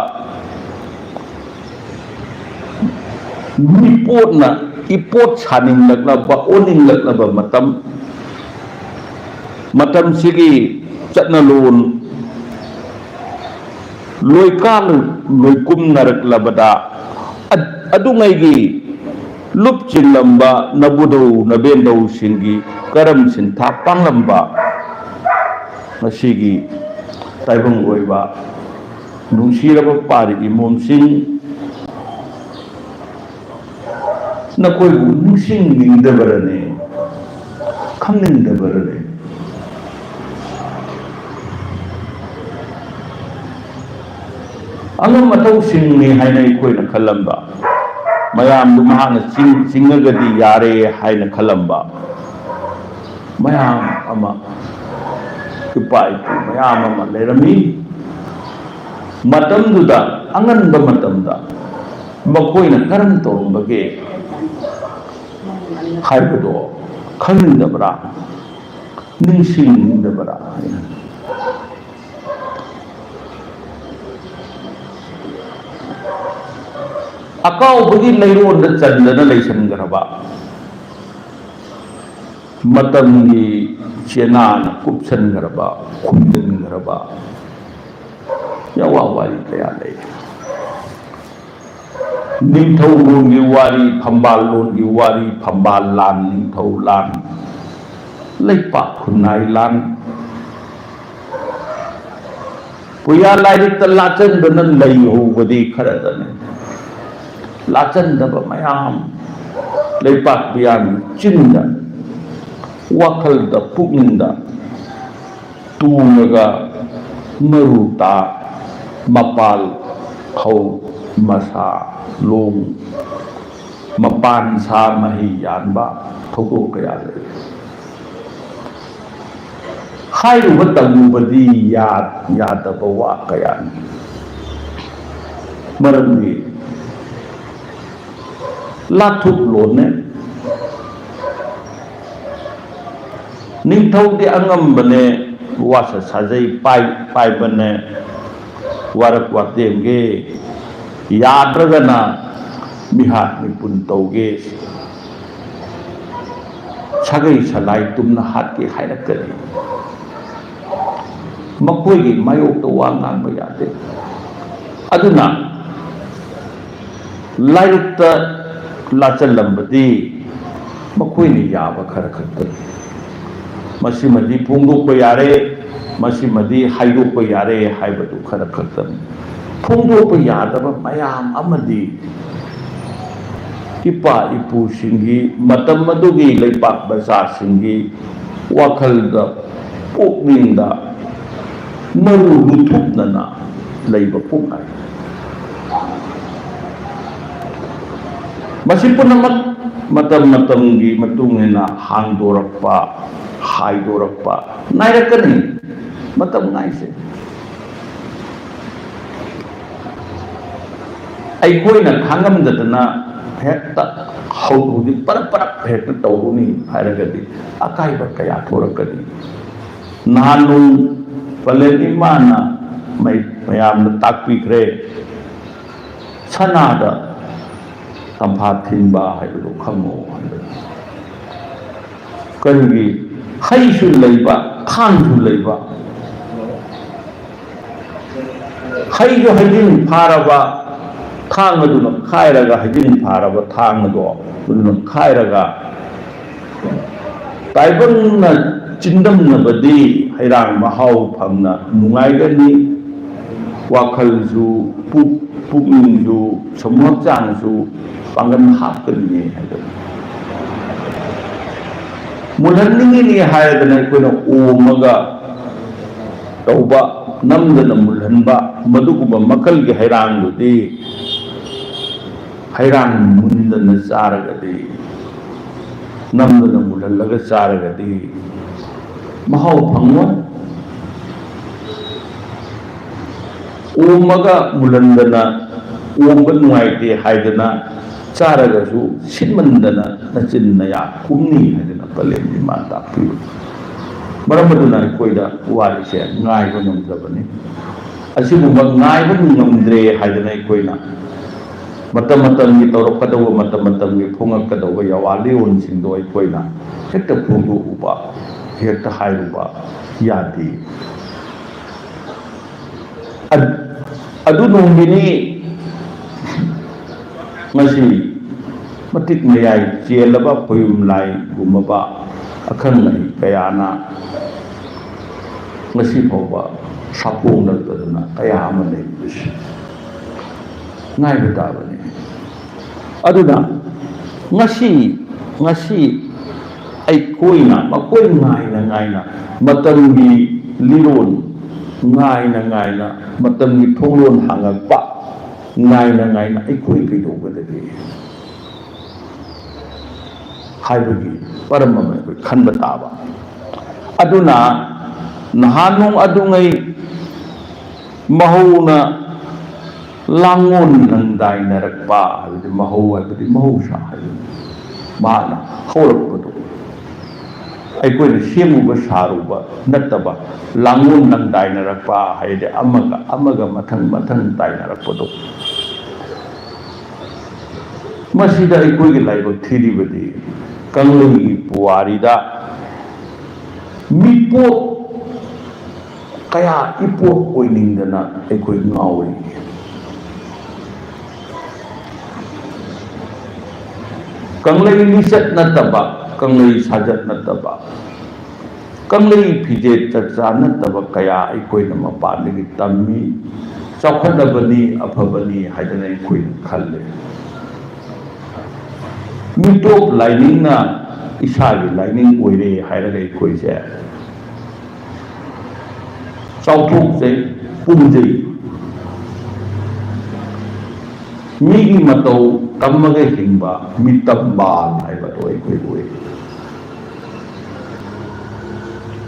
ꯃꯤꯄꯣꯠꯅ ꯏꯄꯣꯠ ꯁꯥꯅꯤꯡꯂꯛꯂꯕ, ꯑꯣꯟꯅꯤꯡꯂꯛꯂꯕ ꯃꯇꯝ, ꯃꯇꯝꯁꯤꯒꯤ ꯆꯠꯅꯂꯣꯟ ꯂꯣꯏꯀꯥ ꯂꯣꯏꯀꯨꯝꯅꯔꯛꯂꯕꯗ, ꯑ-, ꯑꯗꯨꯉꯩꯒꯤ ꯂꯨꯞ ꯆꯤꯡꯂꯝꯕ ꯅꯕꯨꯙꯧ ꯅꯕꯦꯟꯙꯧꯁꯤꯡꯒꯤ ꯀꯔꯝ ꯁꯤꯟꯊꯥ ꯄꯥꯡꯂꯝꯕ ꯉꯁꯤꯒꯤ ꯇꯥꯏꯕꯪ ꯑꯣꯏꯕ ꯅꯨꯡꯁꯤꯔꯕ ꯄꯥꯔꯤ ꯏꯃꯣꯝꯁꯤꯡ, ꯅꯈꯣꯏꯕꯨ ꯅꯤꯡꯁꯤꯡꯅꯤꯡꯗꯕꯔꯅꯦ? ꯈꯪꯅꯤꯡꯗꯕꯔꯅꯦ? ꯑꯉꯝ ꯑꯊꯧꯁꯤꯡꯅꯤ ꯍꯥꯏꯅ ꯑꯩꯈꯣꯏꯅ ꯈꯜꯂꯝꯕ ꯃꯌꯥꯝꯗꯨ ꯃꯍꯥꯛꯅ ꯆꯤꯡ-, ꯆꯤꯡꯉꯒꯗꯤ ꯌꯥꯔꯦ ꯍꯥꯏꯅ ꯈꯜꯂꯝꯕ ꯃꯌꯥꯝ ꯑꯃ, ꯏꯄꯥ ꯏꯄꯨ ꯃꯌꯥꯝ ꯑꯃ ꯂꯩꯔꯝꯃꯤ꯫ ꯃꯇꯝꯗꯨꯗ, ꯑꯉꯟꯕ ꯃꯇꯝꯗ ꯃꯈꯣꯏꯅ ꯀꯔꯝ ꯇꯧꯔꯝꯕꯒꯦ ꯍꯥꯏꯕꯗꯣ ꯈꯪꯅꯤꯡꯗꯕ꯭ꯔꯥ? ꯅꯤꯡꯁꯤꯡꯅꯤꯡꯗꯕ꯭ꯔꯥ ꯍꯥꯏꯅ꯫ ꯑꯀꯥꯎꯕꯒꯤ ꯂꯩꯔꯣꯟꯗ ꯆꯟꯗꯅ ꯂꯩꯁꯟꯈ꯭ꯔꯕ, ꯃꯇꯝꯒꯤ ꯆꯦꯅꯥꯅ ꯀꯨꯞꯁꯟꯈ꯭ꯔꯕ, ꯈꯨꯝꯖꯤꯟꯈ꯭ꯔꯕ ꯌꯥꯋꯥ ꯋꯥꯔꯤ ꯀꯌꯥ ꯂꯩ꯫ ꯅꯤꯡꯊꯧ ꯂꯣꯟꯒꯤ ꯋꯥꯔꯤ, ꯐꯝꯕꯥꯜ ꯂꯣꯟꯒꯤ ꯋꯥꯔꯤ, ꯐꯝꯕꯥꯜ ꯂꯥꯟ, ꯅꯤꯡꯊꯧ ꯂꯥꯟ, ꯂꯩꯄꯥꯛ ꯈꯨꯟꯅꯥꯏ ꯂꯥꯟ, ꯄꯨꯌꯥ ꯂꯥꯏꯔꯤꯛꯇ ꯂꯥꯆꯟꯗꯨꯅ ꯂꯩꯍꯧꯕꯗꯤ ꯈꯔꯗꯅꯤ꯫ ꯂꯥꯆꯟꯗꯕ ꯃꯌꯥꯝ ꯂꯩꯄꯥꯛ ꯃꯤꯌꯥꯝꯒꯤ ꯆꯤꯟꯗ, ꯋꯥꯈꯜꯗ, ꯄꯨꯛꯅꯤꯡꯗ ꯇꯨꯡꯂꯒ ꯃꯔꯨ ꯇꯥ, ꯃꯄꯥꯜ ꯍꯧ, ꯃꯁꯥ ꯂꯣꯡ, ꯃꯄꯥꯟ ꯁꯥ ꯃꯍꯩ ꯌꯥꯟꯕ ꯊꯧꯗꯣꯛ ꯀꯌꯥ ꯂꯩ꯫ ꯍꯥꯏꯔꯨꯕ ꯇꯝꯃꯨꯕꯗꯤ ꯌꯥ-, ꯌꯥꯗꯕ ꯋꯥ ꯀꯌꯥꯅꯤ꯫ ꯃꯔꯝꯗꯤ ꯂꯥꯊꯣꯛꯂꯣꯅꯦ꯫ ꯅꯤꯡꯊꯧꯗꯤ ꯑꯉꯝꯕꯅꯦ, ꯋꯥꯁ ꯁꯥꯖꯩ, ꯄꯥꯏ-, ꯄꯥꯏꯕꯅꯦ, ꯋꯥꯔꯛ ꯋꯥꯇꯦꯝꯒꯦ, ꯌꯥꯗ꯭ꯔꯒꯅ ꯃꯤꯍꯥꯠ ꯃꯤꯄꯨꯟ ꯇꯧꯒꯦ, ꯁꯥꯒꯩ ꯁꯂꯥꯏ ꯇꯨꯝꯅ ꯍꯥꯠꯀꯦ ꯍꯥꯏꯔꯛꯀꯅꯤ꯫ ꯃꯈꯣꯏꯒꯤ ꯃꯥꯌꯣꯛꯇ ꯋꯥ ꯉꯥꯡꯕ ꯌꯥꯗꯦ꯫ ꯑꯗꯨꯅ ꯂꯥꯏꯔꯤꯛꯇ ꯂꯥꯆꯜꯂꯝꯕꯗꯤ ꯃꯈꯣꯏꯅ ꯌꯥꯕ ꯈꯔ ꯈꯛꯇꯅꯤ꯫ ꯃꯁꯤꯃꯗꯤ ꯐꯣꯡꯗꯣꯛꯄ ꯌꯥꯔꯦ, ꯃꯁꯤꯃꯗꯤ ꯍꯥꯏꯗꯣꯛꯄ ꯌꯥꯔꯦ ꯍꯥꯏꯕꯗꯨ ꯈꯔ ꯈꯛꯇꯅꯤ꯫ ꯐꯣꯡꯗꯣꯛꯄ ꯌꯥꯗꯕ ꯃꯌꯥꯝ ꯑꯃꯗꯤ ꯏꯄꯥ ꯏꯄꯨꯁꯤꯡꯒꯤ ꯃꯇꯝ ꯑꯗꯨꯒꯤ ꯂꯩꯄꯥꯛ ꯃꯆꯥꯁꯤꯡꯒꯤ ꯋꯥꯈꯜꯗ, ꯄꯨꯛꯅꯤꯡꯗ ꯃꯔꯨ ꯂꯨꯊꯨꯞꯅꯅ ꯂꯩꯕ ꯄꯨꯝꯅꯃꯛ꯫ ꯃꯁꯤ ꯄꯨꯝꯅꯃꯛ ꯃꯇꯝ ꯃꯇꯝꯒꯤ ꯃꯇꯨꯡ ꯏꯟꯅ ꯍꯥꯡꯗꯣꯔꯛꯄ, ꯍꯥꯏꯗꯣꯔꯛꯄ ꯅꯥꯏꯔꯛꯀꯅꯤ꯫ ꯃꯇꯝ ꯉꯥꯏꯁꯦ꯫ ꯑꯩꯈꯣꯏꯅ ꯈꯥꯡꯉꯝꯗꯗꯅ ꯍꯦꯛꯇ ꯍꯧ-, ꯍꯧꯖꯤꯛ ꯄꯔꯞ ꯄꯔꯞ ꯍꯦꯛꯇ ꯇꯧꯔꯨꯅꯤ ꯍꯥꯏꯔꯒꯗꯤ ꯑꯀꯥꯏꯕ ꯀꯌꯥ ꯊꯣꯔꯛꯀꯅꯤ꯫ ꯅꯍꯥꯟ ꯅꯣꯡ ꯄꯂꯦꯟ ꯏꯃꯥꯅ ꯃꯩ-, ꯃꯌꯥꯝꯗ ꯇꯥꯛꯄꯤꯈ꯭ꯔꯦ꯫ ꯁꯅꯥꯗ ꯇꯝꯐꯥ ꯊꯤꯟꯕ ꯍꯥꯏꯕꯗꯨ ꯈꯪꯉꯣ ꯍꯥꯏꯕꯗꯨ꯫ ꯀꯔꯤꯒꯤ? ꯍꯩꯁꯨ ꯂꯩꯕ, ꯊꯥꯡꯁꯨ ꯂꯩꯕ꯫ ꯍꯩꯁꯨ ꯍꯩꯖꯤꯡ ꯐꯥꯔꯕ, ꯊꯥꯡ ꯑꯗꯨꯅ ꯈꯥꯏꯔꯒ, ꯍꯩꯖꯤꯡ ꯐꯥꯔꯕ ꯊꯥꯡ ꯑꯗꯣ ꯑꯗꯨꯅ ꯈꯥꯏꯔꯒ, ꯇꯥꯏꯕꯪꯅ ꯆꯤꯟꯗꯝꯅꯕꯗꯤ ꯍꯩꯔꯥꯡ ꯃꯍꯥꯎ ꯐꯪꯅ ꯅꯨꯡꯉꯥꯏꯒꯅꯤ꯫ ꯋꯥꯈꯜꯁꯨ, ꯄꯨꯛ-, ꯄꯨꯛꯅꯤꯡꯁꯨ, ꯁꯃꯨ ꯍꯛꯆꯥꯡꯁꯨ ꯄꯥꯡꯒꯜ ꯍꯥꯞꯀꯅꯤꯌꯦ ꯍꯥꯏꯗꯅ꯫ ꯃꯨꯜꯍꯟꯅꯤꯡꯉꯤꯅꯤ ꯍꯥꯏꯗꯅ ꯑꯩꯈꯣꯏꯅ ꯑꯣꯝꯃꯒ ꯇꯧꯕ, ꯅꯝꯗꯅ ꯃꯨꯜꯍꯟꯕ, ꯃꯗꯨꯒꯨꯝꯕ ꯃꯈꯜꯒꯤ ꯍꯩꯔꯥꯡꯗꯨꯗꯤ, ꯍꯩꯔꯥꯡ ꯃꯨꯟꯗꯅ ꯆꯥꯔꯒꯗꯤ, ꯅꯝꯗꯅ ꯃꯨꯜꯍꯜꯂꯒ ꯆꯥꯔꯒꯗꯤ ꯃꯍꯥꯎ ꯐꯪꯉꯣꯏ꯫ ꯑꯣꯝꯃꯒ ꯃꯨꯜꯍꯟꯗꯅ, ꯑꯣꯝꯕ ꯅꯨꯡꯉꯥꯏꯇꯦ ꯍꯥꯏꯗꯅ ꯆꯥꯔꯒꯁꯨ ꯁꯤꯟꯃꯟꯗꯅ ꯅꯆꯤꯟ ꯅꯌꯥ ꯀꯨꯝꯅꯤ ꯍꯥꯏꯗꯅ ꯄꯂꯦꯝ ꯏꯃꯥꯅ ꯇꯥꯛꯄꯤꯕ꯫ ꯃꯔꯝ ꯑꯗꯨꯅ ꯑꯩꯈꯣꯏꯗ ꯋꯥꯔꯤꯁꯦ ꯉꯥꯏꯕ ꯉꯝꯗꯕꯅꯤ꯫ ꯑꯁꯤꯒꯨꯝꯕ ꯉꯥꯏꯕ ꯉꯝꯗ꯭ꯔꯦ ꯍꯥꯏꯗꯅ ꯑꯩꯈꯣꯏꯅ ꯃꯇꯝ ꯃꯇꯝꯒꯤ ꯇꯧꯔꯛꯀꯗꯧꯕ, ꯃꯇꯝ ꯃꯇꯝꯒꯤ ꯐꯣꯡꯉꯛꯀꯗꯧꯕ ꯌꯥꯋꯥ ꯂꯤꯌꯣꯟꯁꯤꯡꯗꯣ ꯑꯩꯈꯣꯏꯅ ꯍꯦꯛꯇ ꯐꯣꯡꯗꯣꯛꯎꯕ, ꯍꯦꯛꯇ ꯍꯥꯏꯔꯨꯕ ꯌꯥꯗꯦ꯫ ꯑꯗ-, ꯑꯗꯨ ꯅꯣꯡꯒꯤꯅꯤ ꯉꯁꯤ ꯃꯇꯤꯛ ꯃꯌꯥꯏ ꯆꯦꯜꯂꯕ ꯈꯣꯌꯨꯝ ꯂꯥꯏꯒꯨꯝꯃꯕ ꯑꯈꯪ ꯑꯍꯩ ꯀꯌꯥꯅ ꯉꯁꯤ ꯐꯥꯎꯕ ꯁꯥꯐꯣꯡꯂꯛꯇꯗꯅ ꯀꯌꯥ ꯑꯃ ꯂꯩꯔꯤꯕꯁꯤ ꯉꯥꯏꯕ ꯇꯥꯕꯅꯤ꯫ ꯑꯗꯨꯅ ꯉꯁꯤ, ꯉꯁꯤ ꯑꯩꯈꯣꯏꯅ ꯃꯈꯣꯏ ꯉꯥꯏꯅ ꯉꯥꯏꯅ ꯃꯇꯝꯒꯤ ꯂꯤꯔꯣꯟ ꯉꯥꯏꯅ ꯉꯥꯏꯅ ꯃꯇꯝꯒꯤ ꯊꯣꯡꯂꯣꯟ ꯍꯥꯡꯉꯛꯄ ꯉꯥꯏꯅ ꯉꯥꯏꯅ ꯑꯩꯈꯣꯏ ꯀꯩꯗꯧꯒꯗꯒꯦ ꯍꯥꯏꯕꯒꯤ ꯃꯔꯝ ꯑꯃ ꯑꯩꯈꯣꯏ ꯈꯟꯕ ꯇꯥꯕ꯫ ꯑꯗꯨꯅ ꯅꯍꯥꯟ ꯅꯣꯡ ꯑꯗꯨꯉꯩ ꯃꯍꯧꯅ ꯂꯥꯡꯉꯣꯟ ꯂꯪꯗꯥꯏꯅꯔꯛꯄ ꯍꯥꯏꯕꯗꯤ ꯃꯍꯧ ꯍꯥꯏꯕꯗꯤ ꯃꯍꯧꯁꯥ ꯍꯥꯏꯕꯅꯤ꯫ ꯃꯥꯅ ꯍꯧꯔꯛꯄꯗꯣ ꯑꯩꯈꯣꯏꯅ ꯁꯦꯝꯃꯨꯕ ꯁꯥꯔꯨꯕ ꯅꯠꯇꯕ, ꯂꯥꯡꯉꯣꯟ ꯂꯪꯗꯥꯏꯅꯔꯛꯄ ꯍꯥꯏꯗꯤ ꯑꯃꯒ ꯑꯃꯒ ꯃꯊꯪ ꯃꯊꯪ ꯇꯥꯏꯅꯔꯛꯄꯗꯣ꯫ ꯃꯁꯤꯗ ꯑꯩꯈꯣꯏꯒꯤ ꯂꯥꯏꯕꯛ ꯊꯤꯔꯤꯕꯗꯤ ꯀꯪꯂꯩꯒꯤ ꯄꯨꯋꯥꯔꯤꯗ ꯃꯤꯄꯣꯠ ꯀꯌꯥ ꯏꯄꯣꯠ ꯑꯣꯏꯅꯤꯡꯗꯅ ꯑꯩꯈꯣꯏ ꯉꯥꯎꯔꯤ꯫ ꯀꯪꯂꯩ ꯂꯤꯆꯠ ꯅꯠꯇꯕ, ꯀꯪꯂꯩ ꯁꯥꯖꯠ ꯅꯠꯇꯕ, ꯀꯪꯂꯩ ꯐꯤꯖꯦꯠ ꯆꯥꯛꯆꯥ ꯅꯠꯇꯕ ꯀꯌꯥ ꯑꯩꯈꯣꯏꯅ ꯃꯄꯥꯟꯗꯒꯤ ꯇꯝꯃꯤ꯫ ꯆꯥꯎꯈꯠꯂꯕꯅꯤ, ꯑꯐꯕꯅꯤ ꯍꯥꯏꯗꯅ ꯑꯩꯈꯣꯏꯅ ꯈꯜꯂꯤ꯫ ꯃꯤꯇꯣꯞ ꯂꯥꯏꯅꯤꯡꯅ ꯏꯁꯥꯒꯤ ꯂꯥꯏꯅꯤꯡ ꯑꯣꯏꯔꯦ ꯍꯥꯏꯔꯒ ꯑꯩꯈꯣꯏꯁꯦ ꯆꯥꯎꯊꯣꯛꯆꯩ, ꯄꯨꯝꯖꯩ꯫ ꯃꯤꯒꯤ ꯃꯇꯧ ꯇꯝꯃꯒ ꯍꯤꯡꯕ ꯃꯤꯇꯝꯕꯥꯜ ꯍꯥꯏꯕꯗꯣ ꯑꯩꯈꯣꯏ ꯑꯣꯏ꯫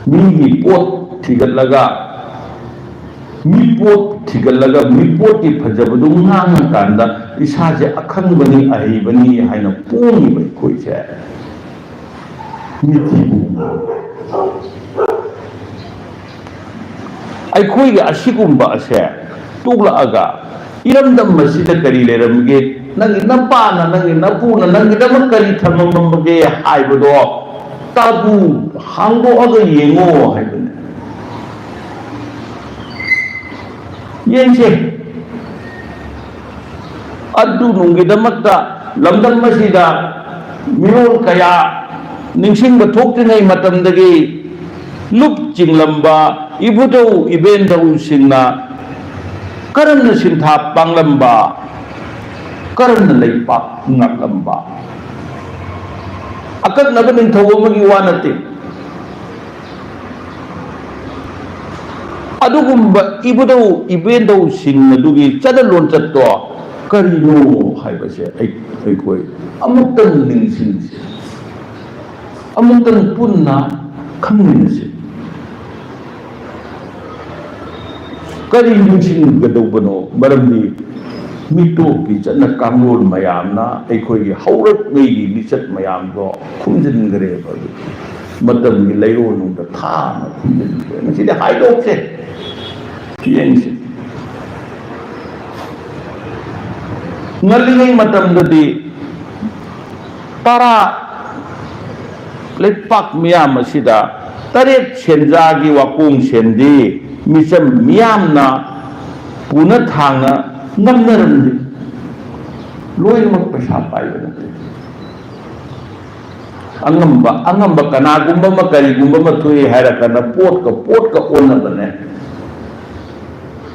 ꯃꯤꯒꯤ ꯄꯣꯠ ꯊꯤꯒꯠꯂꯒ, ꯃꯤ ꯄꯣꯠ ꯊꯤꯒꯠꯂꯒ ꯃꯤ ꯄꯣꯠꯀꯤ ꯐꯖꯕꯗꯨ ꯉꯥꯡꯉꯀꯥꯟꯗ ꯏꯁꯥꯁꯦ ꯑꯈꯪꯕꯅꯤ, ꯑꯍꯩꯕꯅꯤ ꯍꯥꯏꯅ ꯄꯣꯡꯉꯤꯕ ꯑꯩꯈꯣꯏꯁꯦ ꯃꯤꯊꯤꯕ ꯉꯥꯡꯉꯤ꯫ ꯑꯩꯈꯣꯏꯒꯤ ꯑꯁꯤꯒꯨꯝꯕ ꯑꯁꯦ ꯇꯣꯛꯂꯛꯑꯒ, ꯏꯔꯝꯗꯝ ꯑꯁꯤꯗ ꯀꯔꯤ ꯂꯩꯔꯝꯒꯦ, ꯅꯪꯒꯤ ꯅꯄꯥꯅ, ꯅꯪꯒꯤ ꯅꯄꯨꯅ ꯅꯪꯒꯤꯗꯃꯛ ꯀꯔꯤ ꯊꯝꯃꯝꯃꯒꯦ ꯍꯥꯏꯕꯗꯣ ꯇꯥꯕꯨ, ꯍꯥꯡꯗꯣꯛꯑꯒ ꯌꯦꯡꯉꯣ ꯍꯥꯏꯕꯅꯦ꯫ ꯌꯦꯡꯁꯦ꯫ ꯑꯗꯨ ꯅꯨꯡꯒꯤꯗꯃꯛꯇ ꯂꯝꯗꯝ ꯑꯁꯤꯗ ꯃꯤꯔꯣꯜ ꯀꯌꯥ ꯅꯤꯡꯁꯤꯡꯕ ꯊꯣꯛꯇ꯭ꯔꯤꯉꯩ ꯃꯇꯝꯗꯒꯤ ꯂꯨꯞ ꯆꯤꯡꯂꯝꯕ ꯏꯕꯨꯙꯧ ꯏꯕꯦꯟꯙꯧꯁꯤꯡꯅ ꯀꯔꯝꯅ ꯁꯤꯟꯊꯥ ꯄꯥꯡꯂꯝꯕ, ꯀꯔꯝꯅ ꯂꯩꯄꯥꯛ ꯉꯥꯛꯂꯝꯕ? ꯑꯀꯛꯅꯕ ꯅꯤꯡꯊꯧ ꯑꯃꯒꯤ ꯋꯥ ꯅꯠꯇꯦ꯫ ꯑꯗꯨꯒꯨꯝꯕ ꯏꯕꯨꯙꯧ ꯏꯕꯦꯟꯙꯧꯁꯤꯡ ꯑꯗꯨꯒꯤ ꯆꯠꯅ ꯂꯣꯟꯆꯠꯇꯣ ꯀꯔꯤꯅꯣ ꯍꯥꯏꯕꯁꯦ ꯑꯩ, ꯑꯩꯈꯣꯏ ꯑꯃꯨꯛꯇꯪ ꯅꯤꯡꯁꯤꯡꯁꯤ, ꯑꯃꯨꯛꯇꯪ ꯄꯨꯟꯅ ꯈꯪꯃꯤꯟꯅꯁꯤ꯫ ꯀꯔꯤ ꯅꯤꯡꯁꯤꯡꯒꯗꯧꯕꯅꯣ? ꯃꯔꯝꯗꯤ ꯃꯤꯇꯣꯞꯀꯤ ꯆꯠꯅ ꯀꯥꯡꯂꯣꯟ ꯃꯌꯥꯝꯅ ꯑꯩꯈꯣꯏꯒꯤ ꯍꯧꯔꯛꯂꯤꯒꯤ ꯂꯤꯆꯠ ꯃꯌꯥꯝꯗꯣ ꯈꯨꯝꯖꯤꯟꯈ꯭ꯔꯦꯕ꯫ ꯑꯗꯨ ꯃꯇꯝꯒꯤ ꯂꯩꯔꯣꯟꯅꯨꯡꯗ ꯊꯥꯅ ꯈꯨꯝꯖꯤꯟꯈ꯭ꯔꯦ꯫ ꯉꯁꯤꯗꯤ ꯍꯥꯏꯗꯣꯛꯁꯦ, ꯌꯦꯡꯁꯦ꯫ ꯉꯜꯂꯤꯉꯩ ꯃꯇꯝꯗꯗꯤ ꯇꯔꯥ, ꯂꯩꯄꯥꯛ ꯃꯤꯌꯥꯝ ꯑꯁꯤꯗ ꯇꯔꯦꯠ ꯁꯦꯟꯖꯥꯒꯤ ꯋꯥꯀꯣꯡ ꯁꯦꯟꯗꯤ ꯃꯤꯆꯝ ꯃꯤꯌꯥꯝꯅ ꯄꯨꯅ ꯊꯥꯡꯅ ꯉꯝꯅꯔꯝꯗꯦ꯫ ꯂꯣꯏꯅꯃꯛ ꯄꯩꯁꯥ ꯄꯥꯏꯕ ꯅꯠꯇꯦ꯫ ꯑꯉꯝꯕ, ꯑꯉꯝꯕ ꯀꯅꯥꯒꯨꯝꯕ ꯑꯃ, ꯀꯔꯤꯒꯨꯝꯕ ꯑꯃ ꯊꯣꯛꯑꯦ ꯍꯥꯏꯔꯀꯥꯟꯗ ꯄꯣꯠꯀ ꯄꯣꯠꯀ ꯑꯣꯟꯅꯕꯅꯦ꯫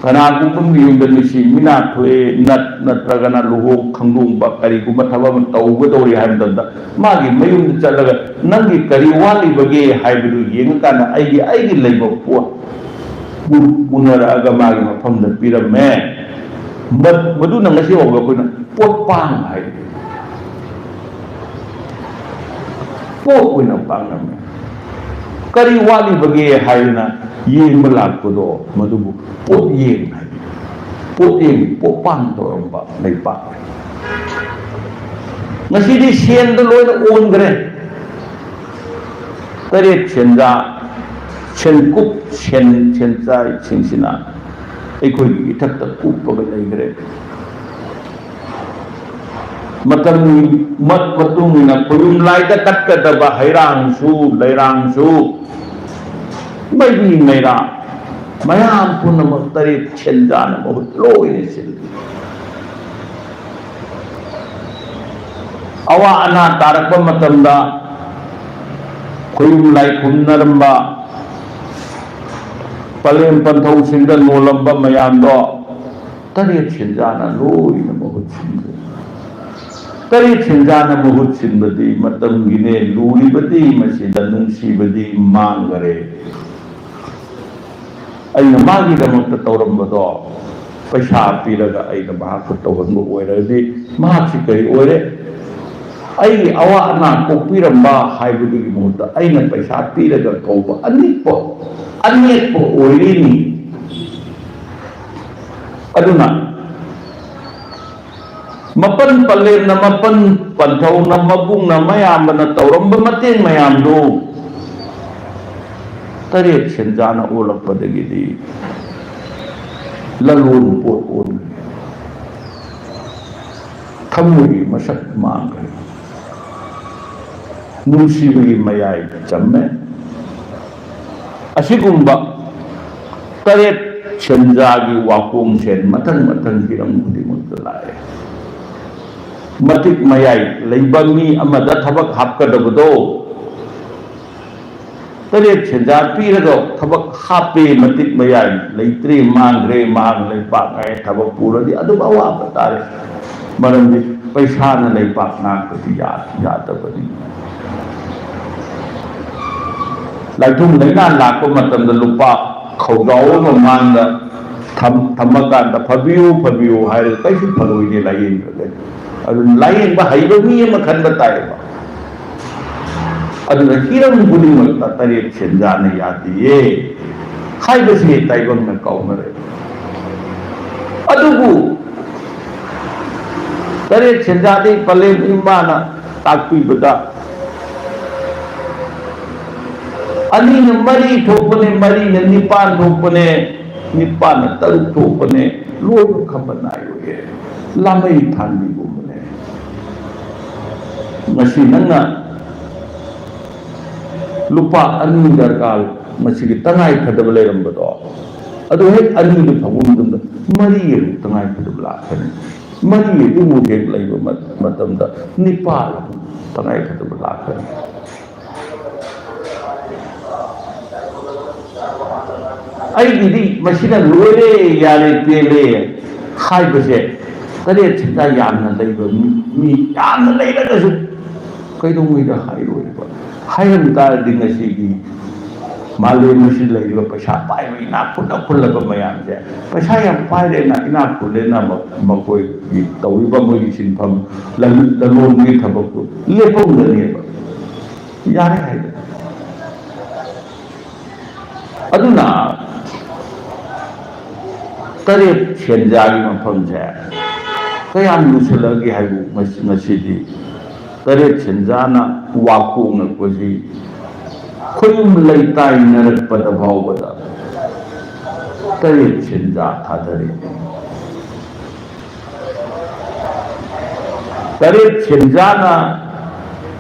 ꯀꯅꯥꯒꯨꯝꯕ ꯃꯤꯌꯨꯝꯗ ꯃꯤꯁꯤ ꯃꯤꯅꯥ ꯊꯣꯛꯑꯦ, ꯅꯠ-, ꯅꯠꯇ꯭ꯔꯒꯅ ꯂꯨꯍꯣꯡ ꯈꯪꯗꯣꯡꯕ ꯀꯔꯤꯒꯨꯝꯕ ꯊꯕꯛ ꯑꯃ ꯇꯧꯒꯗꯧꯔꯤ ꯍꯥꯏꯕ ꯃꯇꯝꯗ, ꯃꯥꯒꯤ ꯃꯌꯨꯝꯗ ꯆꯠꯂꯒ ꯅꯪꯒꯤ ꯀꯔꯤ ꯋꯥꯠꯂꯤꯕꯒꯦ ꯍꯥꯏꯕꯗꯨ ꯌꯦꯡꯉꯀꯥꯟꯗ ꯑꯩꯒꯤ, ꯑꯩꯒꯤ ꯂꯩꯕ ꯄꯣꯠ ꯄꯨ-, ꯄꯨꯅꯔꯛꯑꯒ ꯃꯥꯒꯤ ꯃꯐꯝꯗ ꯄꯤꯔꯝꯃꯦ꯫ ꯃ-, ꯃꯗꯨꯅ ꯉꯁꯤ ꯐꯥꯎꯕ ꯑꯩꯈꯣꯏꯅ ꯄꯣꯠ ꯄꯥꯡ ꯍꯥꯏ꯫ ꯄꯣꯠ ꯑꯣꯏꯅ ꯄꯥꯡꯂꯝꯃꯦ꯫ ꯀꯔꯤ ꯋꯥꯠꯂꯤꯕꯒꯦ ꯍꯥꯏꯗꯅ ꯌꯦꯡꯕ ꯂꯥꯛꯄꯗꯣ, ꯃꯗꯨꯕꯨ ꯄꯣꯠ ꯌꯦꯡ ꯍꯥꯏ꯫ ꯄꯣꯠ ꯌꯦꯡ, ꯄꯣꯠ ꯄꯥꯡ ꯇꯧꯔꯝꯕ ꯂꯩꯄꯥꯛ꯫ ꯉꯁꯤꯗꯤ ꯁꯦꯟꯗ ꯂꯣꯏꯅ ꯑꯣꯟꯈ꯭ꯔꯦ꯫ ꯇꯔꯦꯠ ꯁꯦꯟꯖꯥ, ꯁꯦꯟꯀꯨꯞ, ꯁꯦꯟ, ꯁꯦꯟꯆꯥꯏꯁꯤꯡꯁꯤꯅ ꯑꯩꯈꯣꯏꯒꯤ ꯏꯊꯛꯇ ꯀꯨꯞꯄꯒ ꯂꯩꯈ꯭ꯔꯦ꯫ ꯃꯇꯝꯒꯤ ꯃ-, ꯃꯇꯨꯡ ꯏꯟꯅ ꯈꯣꯌꯨꯝ ꯂꯥꯏꯗ ꯀꯠꯀꯗꯕ ꯍꯩꯔꯥꯡꯁꯨ, ꯂꯩꯔꯥꯡꯁꯨ, ꯃꯩꯕꯤ ꯃꯩꯔꯥ, ꯃꯌꯥꯝ ꯄꯨꯝꯅꯃꯛ ꯇꯔꯦꯠ ꯁꯦꯟꯖꯥꯅ ꯃꯍꯨꯠ ꯂꯣꯏꯅ ꯁꯤꯜꯂꯤ꯫ ꯑꯋꯥ ꯑꯅꯥ ꯇꯥꯔꯛꯄ ꯃꯇꯝꯗ ꯈꯣꯌꯨꯝ ꯂꯥꯏ ꯈꯨꯔꯨꯝꯅꯔꯝꯕ, ꯄꯂꯦꯝ ꯄꯟꯊꯧꯁꯤꯡꯗ ꯅꯣꯜꯂꯝꯕ ꯃꯌꯥꯝꯗꯣ ꯇꯔꯦꯠ ꯁꯦꯟꯖꯥꯅ ꯂꯣꯏꯅ ꯃꯍꯨꯠ ꯁꯤꯟꯈ꯭ꯔꯦ꯫ ꯇꯔꯦꯠ ꯁꯦꯟꯖꯥꯅ ꯃꯍꯨꯠ ꯁꯤꯟꯕꯗꯤ ꯃꯇꯝꯒꯤꯅꯦ, ꯂꯨꯔꯤꯕꯗꯤ ꯃꯁꯤꯗ ꯅꯨꯡꯁꯤꯕꯗꯤ ꯃꯥꯡꯈꯔꯦ꯫ ꯑꯩꯅ ꯃꯥꯒꯤꯗꯃꯛꯇ ꯇꯧꯔꯝꯕꯗꯣ ꯄꯩꯁꯥ ꯄꯤꯔꯒ ꯑꯩꯅ ꯃꯍꯥꯛꯄꯨ ꯇꯧꯍꯟꯕ ꯑꯣꯏꯔꯒꯗꯤ ꯃꯍꯥꯛꯁꯤ ꯀꯔꯤ ꯑꯣꯏꯔꯦ? ꯑꯩꯒꯤ ꯑꯋꯥ ꯑꯅꯥ ꯀꯣꯛꯄꯤꯔꯝꯕ ꯍꯥꯏꯕꯗꯨꯒꯤ ꯃꯍꯨꯠꯇ ꯑꯩꯅ ꯄꯩꯁꯥ ꯄꯤꯔꯒ ꯀꯧꯕ ꯑꯅꯤꯛꯄ, ꯑꯅꯦꯛꯄ ꯑꯣꯏꯔꯤꯅꯤ꯫ ꯑꯗꯨꯅ ꯃꯄꯟ ꯄꯂꯦꯝꯅ, ꯃꯄꯟ ꯄꯟꯊꯧꯅ, ꯃꯕꯨꯡꯅ, ꯃꯌꯥꯝꯕꯅ ꯇꯧꯔꯝꯕ ꯃꯇꯦꯡ ꯃꯌꯥꯝꯗꯨ ꯇꯔꯦꯠ ꯁꯦꯟꯖꯥꯅ ꯑꯣꯜꯂꯛꯄꯗꯒꯤꯗꯤ ꯂꯂꯣꯟ ꯄꯣꯠ ꯑꯣꯟꯈ꯭ꯔꯦ꯫ ꯊꯃꯣꯏꯒꯤ ꯃꯁꯛ ꯃꯥꯡꯈ꯭ꯔꯦ꯫ ꯅꯨꯡꯁꯤꯕꯒꯤ ꯃꯌꯥꯏ ꯆꯝꯃꯦ꯫ ꯑꯁꯤꯒꯨꯝꯕ ꯇꯔꯦꯠ ꯁꯦꯟꯖꯥꯒꯤ ꯋꯥꯈꯣꯡꯁꯦ ꯃꯊꯪ ꯃꯊꯪ ꯍꯤꯔꯝ ꯈꯨꯗꯤꯡꯃꯛꯇ ꯂꯥꯛꯑꯦ꯫ ꯃꯇꯤꯛ ꯃꯌꯥꯏ ꯂꯩꯕ ꯃꯤ ꯑꯃꯗ ꯊꯕꯛ ꯍꯥꯞꯀꯗꯕꯗꯣ, ꯇꯔꯦꯠ ꯁꯦꯟꯖꯥ ꯄꯤꯔꯒ ꯊꯕꯛ ꯍꯥꯞꯄꯦ, ꯃꯇꯤꯛ ꯃꯌꯥꯏ ꯂꯩꯇ꯭ꯔꯦ, ꯃꯥꯡꯈ꯭ꯔꯦ, ꯃꯥꯡ ꯂꯩꯄꯥꯛ ꯉꯥꯏ ꯊꯕꯛ ꯄꯨꯔꯗꯤ ꯑꯗꯨꯝ ꯑꯋꯥꯕ ꯇꯥꯔꯦ꯫ ꯃꯔꯝꯗꯤ ꯄꯩꯁꯥꯅ ꯂꯩꯄꯥꯛ ꯉꯥꯛꯄꯗꯤ ꯌꯥ-, ꯌꯥꯗꯕꯅꯤ꯫ ꯂꯥꯏꯊꯨꯡ ꯂꯩꯅꯥ ꯂꯥꯛꯄ ꯃꯇꯝꯗ ꯂꯨꯄꯥ ꯈꯧꯖꯥꯎ ꯑꯃ ꯃꯥꯡꯗ ꯊꯝ-, ꯊꯝꯃꯀꯥꯟꯗ "ꯐꯕꯤꯌꯨ, ꯐꯕꯤꯌꯨ" ꯍꯥꯏꯔꯒ ꯀꯩꯁꯨ ꯐꯔꯣꯏꯅꯦ ꯂꯥꯏꯌꯦꯡꯗ꯭ꯔꯒꯗꯤ꯫ ꯑꯗꯨꯅ ꯂꯥꯏꯌꯦꯡꯕ ꯍꯩꯕ ꯃꯤ ꯑꯃ ꯈꯟꯕ ꯇꯥꯏꯌꯦꯕ꯫ ꯑꯗꯨꯅ ꯍꯤꯔꯝ ꯈꯨꯗꯤꯡꯃꯛꯇ ꯇꯔꯦꯠ ꯁꯦꯟꯖꯥꯅ ꯌꯥꯗꯦꯌꯦ ꯍꯥꯏꯕꯁꯤ ꯇꯥꯏꯕꯪꯅ ꯀꯥꯎꯅꯔꯦ꯫ ꯑꯗꯨꯕꯨ ꯇꯔꯦꯠ ꯁꯦꯟꯖꯥꯗꯤ ꯄꯂꯦꯝ ꯏꯃꯥꯅ ꯇꯥꯛꯄꯤꯕꯗ ꯑꯅꯤꯅ ꯃꯔꯤ ꯊꯣꯛꯄꯅꯦ, ꯃꯔꯤꯅ ꯅꯤꯄꯥꯟ ꯊꯣꯛꯄꯅꯦ, ꯅꯤꯄꯥꯟꯅ ꯇꯔꯨꯛ ꯊꯣꯛꯄꯅꯦ, ꯂꯣꯏꯕ ꯈꯝꯕ ꯅꯥꯏꯔꯣꯏꯌꯦ꯫ ꯂꯥꯃꯩ ꯊꯥꯟꯕꯤꯒꯨꯝꯕꯅꯦ꯫ ꯉꯁꯤ ꯅꯪꯅ ꯂꯨꯄꯥ ꯑꯅꯤ ꯗꯔꯀꯥꯔ, ꯃꯁꯤꯒꯤ ꯇꯉꯥꯏ ꯐꯗꯕ ꯂꯩꯔꯝꯕꯗꯣ, ꯑꯗꯨ ꯍꯦꯛ ꯑꯅꯤꯗꯨ ꯐꯪꯕ ꯃꯇꯝꯗ ꯃꯔꯤ ꯑꯃꯨꯛ ꯇꯉꯥꯏ ꯐꯗꯕ ꯂꯥꯛꯀꯅꯤ꯫ ꯃꯔꯤ ꯑꯗꯨꯃꯨꯛ ꯍꯦꯛ ꯂꯩꯕ ꯃ-, ꯃꯇꯝꯗ ꯅꯤꯄꯥꯜ ꯑꯃꯨꯛ ꯇꯉꯥꯏ ꯐꯗꯕ ꯂꯥꯛꯀꯅꯤ꯫ ꯑꯩꯒꯤꯗꯤ ꯃꯁꯤꯅ ꯂꯣꯏꯔꯦ, ꯌꯥꯔꯦ, ꯄꯦꯜꯂꯦ ꯍꯥꯏꯕꯁꯦ, ꯇꯔꯦꯠ ꯁꯦꯟꯖꯥ ꯌꯥꯝꯅ ꯂꯩꯕ ꯃꯤ, ꯃꯤ ꯌꯥꯝꯅ ꯂꯩꯔꯒꯁꯨ ꯀꯩꯗꯧꯉꯩꯗ ꯍꯥꯏꯔꯣꯏꯕ? ꯍꯥꯏꯔꯝ ꯇꯥꯔꯗꯤ ꯉꯁꯤꯒꯤ ꯃꯥꯂꯦꯝ ꯑꯁꯤꯗ ꯂꯩꯔꯤꯕ ꯄꯩꯁꯥ ꯄꯥꯏꯕ ꯏꯅꯥꯛ ꯈꯨꯠꯅ ꯈꯨꯜꯂꯕ ꯃꯌꯥꯝꯁꯦ, ꯄꯩꯁꯥ ꯌꯥꯝ ꯄꯥꯏꯔꯦꯅ, ꯏꯅꯥꯛ ꯈꯨꯜꯂꯦꯅ ꯃ-, ꯃꯈꯣꯏꯒꯤ ꯇꯧꯔꯤꯕ ꯃꯣꯏꯒꯤ ꯁꯤꯟꯐꯝ, ꯂꯝ-, ꯂꯂꯣꯟꯕꯒꯤ ꯊꯕꯛꯇꯨ ꯂꯦꯞꯄꯝꯒꯅꯦꯕ꯫ ꯌꯥꯔꯦ ꯍꯥꯏꯗꯅ꯫ ꯑꯗꯨꯅ ꯇꯔꯦꯠ ꯁꯦꯟꯖꯥꯒꯤ ꯃꯐꯝꯁꯦ ꯀꯌꯥꯝ ꯂꯨꯁꯜꯂꯒꯦ ꯍꯥꯏꯕꯨ ꯉꯁꯤ-, ꯉꯁꯤꯗꯤ ꯇꯔꯦꯠ ꯁꯦꯟꯖꯥꯅ ꯋꯥ ꯀꯣꯛꯅꯔꯛꯄꯁꯤ ꯈꯨꯌꯨꯝ ꯂꯩꯇꯥꯏꯅꯔꯛꯄꯗ ꯐꯥꯎꯕꯗ ꯇꯔꯦꯠ ꯁꯦꯟꯖꯥ ꯊꯥꯗꯔꯤ꯫ ꯇꯔꯦꯠ ꯁꯦꯟꯖꯥꯅ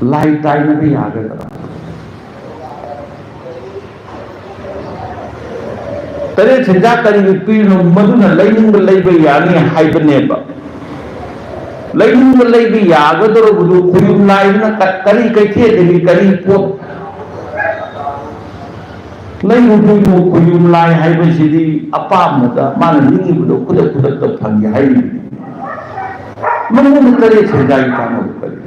ꯂꯥꯏ ꯇꯥꯏꯅꯕ ꯌꯥꯒꯗ꯭ꯔꯥ? ꯇꯔꯦꯠ ꯁꯦꯟꯖꯥ ꯀꯔꯤꯒꯤ ꯄꯤꯔꯤꯅꯣ? ꯃꯗꯨꯅ ꯂꯩꯅꯤꯡꯕ ꯂꯩꯕ ꯌꯥꯅꯤ ꯍꯥꯏꯕꯅꯦꯕ꯫ ꯂꯩꯅꯤꯡꯕ ꯂꯩꯕ ꯌꯥꯒꯗꯧꯔꯕꯗꯨ ꯈꯣꯌꯨꯝ ꯂꯥꯏꯗꯨꯅ ꯀ-, ꯀꯔꯤ ꯀꯩꯊꯦꯜꯗꯒꯤ ꯀꯔꯤ ꯄꯣꯠ ꯂꯩꯔꯨꯗꯣꯏꯅꯣ? ꯈꯣꯌꯨꯝ ꯂꯥꯏ ꯍꯥꯏꯕꯁꯤꯗꯤ ꯑꯄꯥꯝꯕꯗ ꯃꯥꯅ ꯅꯤꯡꯉꯤꯕꯗꯣ ꯈꯨꯗꯛ ꯈꯨꯗꯛꯇ ꯐꯪꯒꯦ ꯍꯥꯏꯔꯤꯕꯅꯤ꯫ ꯃꯉꯣꯟꯗ ꯇꯔꯦꯠ ꯁꯦꯟꯖꯥꯒꯤ ꯀꯥꯟꯅꯕ ꯀꯔꯤ?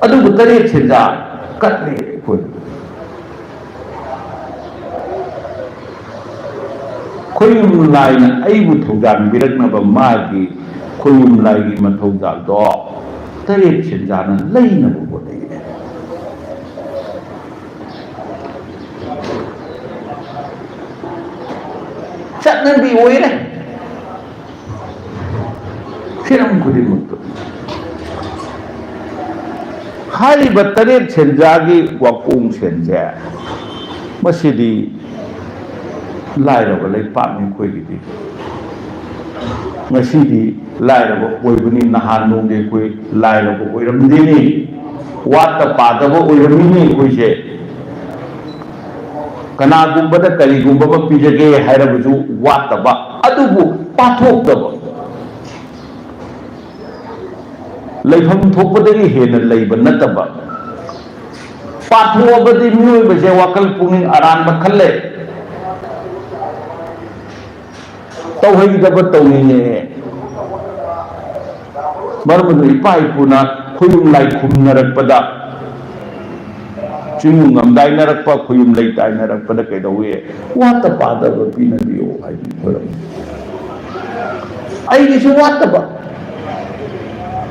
ꯑꯗꯨꯕꯨ ꯇꯔꯦꯠ ꯁꯦꯟꯖꯥ ꯀꯠꯂꯦ ꯑꯩꯈꯣꯏ꯫ ꯈꯣꯌꯨꯝ ꯂꯥꯏꯅ ꯑꯩꯕꯨ ꯊꯧꯖꯥꯟꯕꯤꯔꯛꯅꯕ ꯃꯥꯒꯤ ꯈꯣꯌꯨꯝ ꯂꯥꯏꯒꯤ ꯃꯊꯧꯖꯥꯜꯗꯣ ꯇꯔꯦꯠ ꯁꯦꯟꯖꯥꯅ ꯂꯩꯅꯕ ꯍꯣꯠꯅꯩ꯫ ꯆꯠꯅꯕꯤ ꯑꯣꯏꯔꯦ꯫ ꯍꯤꯔꯝ ꯈꯨꯗꯤꯡꯃꯛꯇ ꯍꯥꯏꯔꯤꯕ ꯇꯔꯦꯠ ꯁꯦꯟꯖꯥꯒꯤ ꯋꯥꯀꯣꯡ ꯁꯦꯟꯁꯦ, ꯃꯁꯤꯗꯤ ꯂꯥꯏꯔꯕ ꯂꯩꯄꯥꯛꯅꯤ ꯑꯩꯈꯣꯏꯒꯤꯗꯤ꯫ ꯉꯁꯤꯗꯤ ꯂꯥꯏꯔꯕ ꯑꯣꯏꯕꯅꯤ, ꯅꯍꯥꯟ ꯅꯣꯡꯗꯤ ꯑꯩꯈꯣꯏ ꯂꯥꯏꯔꯕ ꯑꯣꯏꯔꯝꯗꯦꯅꯤ, ꯋꯥꯠꯇ ꯄꯥꯗꯕ ꯑꯣꯏꯔꯝꯃꯤꯅꯤ ꯑꯩꯈꯣꯏꯁꯦ꯫ ꯀꯅꯥꯒꯨꯝꯕꯗ ꯀꯔꯤꯒꯨꯝꯕ ꯑꯃ ꯄꯤꯖꯒꯦ ꯍꯥꯏꯔꯕꯁꯨ ꯋꯥꯠꯇꯕ, ꯑꯗꯨꯕꯨ ꯄꯥꯊꯣꯛꯇꯕ꯫ ꯂꯩꯐꯝ ꯊꯣꯛꯄꯗꯒꯤ ꯍꯦꯟꯅ ꯂꯩꯕ ꯅꯠꯇꯕ꯫ ꯄꯥꯊꯣꯛꯑꯕꯗꯤ ꯃꯤꯑꯣꯏꯕꯁꯦ ꯋꯥꯈꯜ ꯄꯨꯛꯅꯤꯡ ꯑꯔꯥꯟꯕ ꯈꯜꯂꯦ꯫ ꯇꯧꯍꯩꯗꯕ ꯇꯧꯅꯤꯡꯉꯦ꯫ ꯃꯔꯝ ꯑꯗꯨꯅ ꯏꯄꯥ ꯏꯄꯨꯅ ꯈꯣꯌꯨꯝ ꯂꯥꯏ ꯈꯨꯔꯨꯝꯅꯔꯛꯄꯗ, ꯆꯤꯡꯃꯨ ꯉꯝꯗꯥꯏꯅꯔꯛꯄ, ꯈꯣꯌꯨꯝ ꯂꯩ ꯇꯥꯏꯅꯔꯛꯄꯗ ꯀꯩꯗꯧꯋꯤ? "ꯋꯥꯠꯇ ꯄꯥꯗꯕ ꯄꯤꯅꯕꯤꯌꯨ" ꯍꯥꯏꯗꯨꯅ ꯈꯣꯏꯔꯝꯃꯤ꯫ ꯑꯩꯒꯤꯁꯨ ꯋꯥꯠꯇꯕ,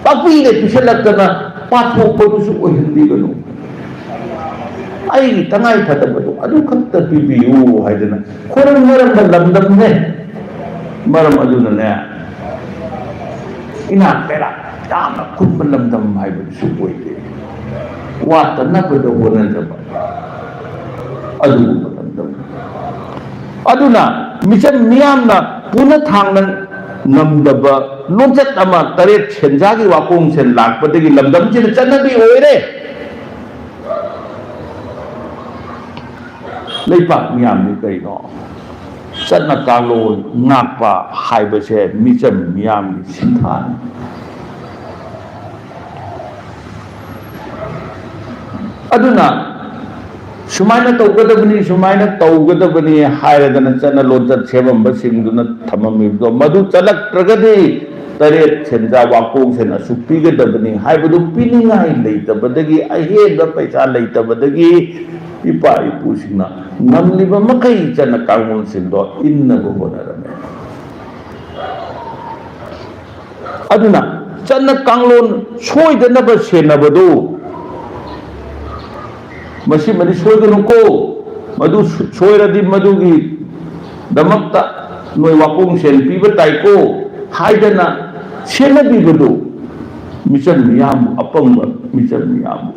ꯄꯥꯛꯄꯤꯗ ꯄꯤꯁꯜꯂꯛꯇꯅ ꯄꯥꯊꯣꯛꯄꯗꯨꯁꯨ ꯑꯣꯏꯍꯟꯕꯤꯒꯅꯨ꯫ ꯑꯩꯒꯤ ꯇꯉꯥꯏ ꯐꯗꯕꯗꯣ ꯑꯗꯨ ꯈꯛꯇ ꯄꯤꯕꯤꯌꯨ ꯍꯥꯏꯗꯅ ꯈꯣꯏꯔꯝꯅꯔꯝꯕ ꯂꯝꯗꯝꯅꯦ꯫ ꯃꯔꯝ ꯑꯗꯨꯅꯅꯦ, ꯏꯅꯥꯛ ꯀꯩꯔꯥꯛ ꯌꯥꯝꯅ ꯈꯨꯟꯕ ꯂꯝꯗꯝ ꯍꯥꯏꯕꯗꯨꯁꯨ ꯑꯣꯏꯗꯦ꯫ ꯋꯥꯠꯇꯅꯕꯗ ꯍꯣꯠꯅꯖꯕ ꯑꯗꯨꯒꯨꯝꯕ ꯂꯝꯗꯝ꯫ ꯑꯗꯨꯅ ꯃꯤꯆꯝ ꯃꯤꯌꯥꯝꯅ ꯄꯨꯅ ꯊꯥꯡꯅ ꯉꯝꯗꯕ ꯂꯣꯟꯆꯠ ꯑꯃ ꯇꯔꯦꯠ ꯁꯦꯟꯖꯥꯒꯤ ꯋꯥꯈꯣꯡꯁꯦ ꯂꯥꯛꯄꯗꯒꯤ ꯂꯝꯗꯝꯁꯤꯗ ꯆꯠꯅꯕꯤ ꯑꯣꯏꯔꯦ꯫ ꯂꯩꯄꯥꯛ ꯃꯤꯌꯥꯝꯗꯤ ꯀꯩꯅꯣ? ꯆꯠꯅ ꯀꯥꯡꯂꯣꯟ ꯉꯥꯛꯄ ꯍꯥꯏꯕꯁꯦ ꯃꯤꯆꯝ ꯃꯤꯌꯥꯝꯒꯤ ꯁꯤꯟꯊꯥꯅꯤ꯫ ꯑꯗꯨꯅ ꯁꯨꯃꯥꯏꯅ ꯇꯧꯒꯗꯕꯅꯤ, ꯁꯨꯃꯥꯏꯅ ꯇꯧꯒꯗꯕꯅꯤ ꯍꯥꯏꯔꯗꯅ ꯆꯠꯅ ꯂꯣꯟꯆꯠ ꯁꯦꯝꯃꯝꯕꯁꯤꯡꯗꯨꯅ ꯊꯝꯃꯝꯃꯤꯕꯗꯣ, ꯃꯗꯨ ꯆꯠꯂꯛꯇ꯭ꯔꯒꯗꯤ ꯇꯔꯦꯠ ꯁꯦꯟꯖꯥ ꯋꯥꯀꯣꯡꯁꯦꯟ ꯑꯁꯨꯛ ꯄꯤꯒꯗꯕꯅꯤ ꯍꯥꯏꯕꯗꯨ ꯄꯤꯅꯤꯡꯉꯥꯏ ꯂꯩꯇꯕꯗꯒꯤ, ꯑꯍꯦꯟꯕ ꯄꯩꯁꯥ ꯂꯩꯇꯕꯗꯒꯤ ꯏꯄꯥ ꯏꯄꯨꯁꯤꯡꯅ ꯉꯝꯂꯤꯕ ꯃꯈꯩ ꯆꯠꯅ ꯀꯥꯡꯂꯣꯟꯁꯤꯡꯗꯣ ꯏꯟꯅꯕ ꯍꯣꯠꯅꯔꯝꯃꯦ꯫ ꯑꯗꯨꯅ ꯆꯠꯅ ꯀꯥꯡꯂꯣꯟ ꯁꯣꯏꯗꯅꯕ ꯁꯦꯟꯅꯕꯗꯨ, ꯃꯁꯤꯃꯗꯤ ꯁꯣꯏꯒꯅꯨꯀꯣ, ꯃꯗꯨ ꯁꯣꯏꯔꯗꯤ ꯃꯗꯨꯒꯤꯗꯃꯛꯇ ꯅꯣꯏ ꯋꯥꯀꯣꯡ ꯁꯦꯟ ꯄꯤꯕ ꯇꯥꯏꯀꯣ ꯍꯥꯏꯗꯅ ꯁꯦꯟꯅꯕꯤꯕꯗꯨ, ꯃꯤꯆꯝ ꯃꯤꯌꯥꯝꯕꯨ, ꯑꯄꯪꯕ ꯃꯤꯆꯝ ꯃꯤꯌꯥꯝꯕꯨ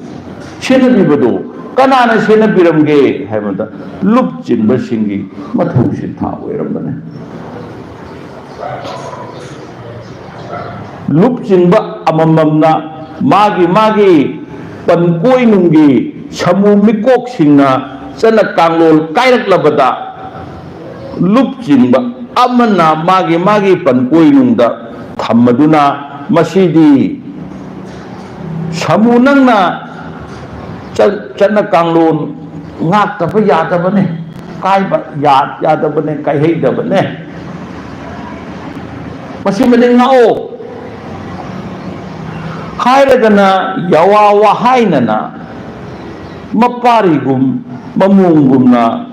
ꯁꯦꯟꯅꯕꯤꯕꯗꯨ ꯀꯅꯥꯅ ꯁꯦꯟꯅꯕꯤꯔꯝꯒꯦ ꯍꯥꯏꯕꯗ, ꯂꯨꯞꯆꯤꯡꯕꯁꯤꯡꯒꯤ ꯃꯊꯧ ꯁꯤꯟꯊꯥ ꯑꯣꯏꯔꯝꯕꯅꯤ꯫ ꯂꯨꯞꯆꯤꯡꯕ ꯑꯃꯃꯝꯅ ꯃꯥꯒꯤ ꯃꯥꯒꯤ ꯄꯟꯀꯣꯏꯅꯨꯡꯒꯤ ꯁꯃꯨ ꯃꯤꯀꯣꯛꯁꯤꯡꯅ ꯆꯠꯅ ꯀꯥꯡꯂꯣꯟ ꯀꯥꯏꯔꯛꯂꯕꯗ, ꯂꯨꯞꯆꯤꯡꯕ ꯑꯃꯅ ꯃꯥꯒꯤ ꯃꯥꯒꯤ ꯄꯟꯀꯣꯏꯅꯨꯡꯗ ꯊꯝꯃꯗꯨꯅ, ꯃꯁꯤꯗꯤ ꯁꯃꯨ ꯅꯪꯅ ꯆꯠ-, ꯆꯠꯅ ꯀꯥꯡꯂꯣꯟ ꯉꯥꯛꯇꯕ ꯌꯥꯗꯕꯅꯦ, ꯀꯥꯏꯕ ꯌꯥ-, ꯌꯥꯗꯕꯅꯦ, ꯀꯥꯏꯍꯩꯗꯕꯅꯦ, ꯃꯁꯤꯃꯗꯤ ꯉꯥꯛꯑꯣ ꯍꯥꯏꯔꯒꯅ ꯌꯥꯋꯥ ꯋꯥꯍꯥꯏꯅꯅ ꯃꯄꯥꯔꯤꯒꯨꯝ ꯃꯃꯣꯡꯒꯨꯝꯅ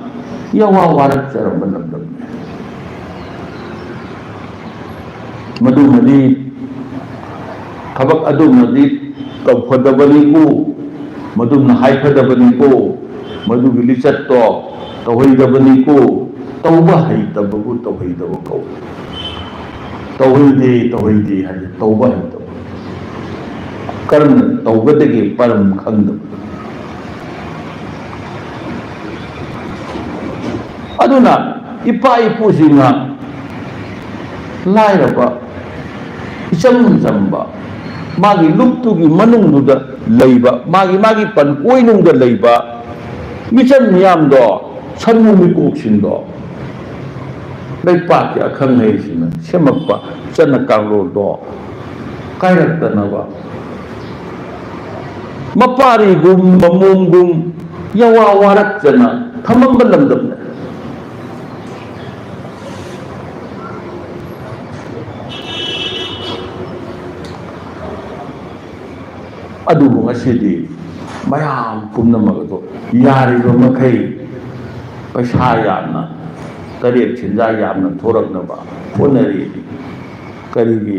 ꯌꯥꯋꯥ ꯋꯥꯔꯛꯆꯔꯝꯕ ꯂꯝꯗꯝꯅꯤ꯫ ꯃꯗꯨꯃꯗꯤ, ꯊꯕꯛ ꯑꯗꯨꯃꯗꯤ ꯇꯧꯐꯗꯕꯅꯤꯀꯣ, ꯃꯗꯨꯝꯅ ꯍꯥꯏꯐꯗꯕꯅꯤꯀꯣ, ꯃꯗꯨꯒꯤ ꯂꯤꯆꯠꯇꯣ ꯇꯧꯍꯩꯗꯕꯅꯤꯀꯣ, ꯇꯧꯕ ꯍꯩꯇꯕꯕꯨ ꯇꯧꯍꯩꯗꯕ ꯀꯧꯏ꯫ ꯇꯧꯍꯩꯗꯦ, ꯇꯧꯍꯩꯗꯦ ꯍꯥꯏꯁꯦ ꯇꯧꯕ ꯍꯩꯇꯕ꯫ ꯀꯔꯝꯅ ꯇꯧꯒꯗꯒꯦ ꯃꯔꯝ ꯈꯪꯗꯕ꯫ ꯑꯗꯨꯅ ꯏꯄꯥ ꯏꯄꯨꯁꯤꯡꯅ ꯂꯥꯏꯔꯕ, ꯏꯆꯝ ꯆꯝꯕ, ꯃꯥꯒꯤ ꯂꯨꯞꯇꯨꯒꯤ ꯃꯅꯨꯡꯗꯨꯗ ꯂꯩꯕ, ꯃꯥꯒꯤ, ꯃꯥꯒꯤ ꯄꯟꯀꯣꯏꯅꯨꯡꯗ ꯂꯩꯕ ꯃꯤꯆꯝ ꯃꯤꯌꯥꯝꯗꯣ, ꯁꯃꯨ ꯃꯤꯀꯣꯛꯁꯤꯡꯗꯣ, ꯂꯩꯄꯥꯛꯀꯤ ꯑꯈꯪ ꯑꯍꯩꯁꯤꯡꯅ ꯁꯦꯝꯃꯛꯄ ꯆꯠꯅ ꯀꯥꯡꯂꯣꯟꯗꯣ ꯀꯥꯏꯔꯛꯇꯅꯕ ꯃꯄꯥꯔꯤꯒꯨꯝ ꯃꯃꯣꯝꯒꯨꯝ ꯌꯥꯋꯥ ꯋꯥꯔꯛꯇꯅ ꯊꯝꯃꯝꯕ ꯂꯝꯗꯝꯅꯦ꯫ ꯑꯗꯨꯕꯨ ꯉꯁꯤꯗꯤ ꯃꯌꯥꯝ ꯄꯨꯝꯅꯃꯛ ꯑꯗꯨ ꯌꯥꯔꯤꯕ ꯃꯈꯩ ꯄꯩꯁꯥ ꯌꯥꯝꯅ, ꯇꯔꯦꯠ ꯁꯦꯟꯖꯥ ꯌꯥꯝꯅ ꯊꯣꯔꯛꯅꯕ ꯍꯣꯠꯅꯔꯤ꯫ ꯀꯔꯤꯒꯤ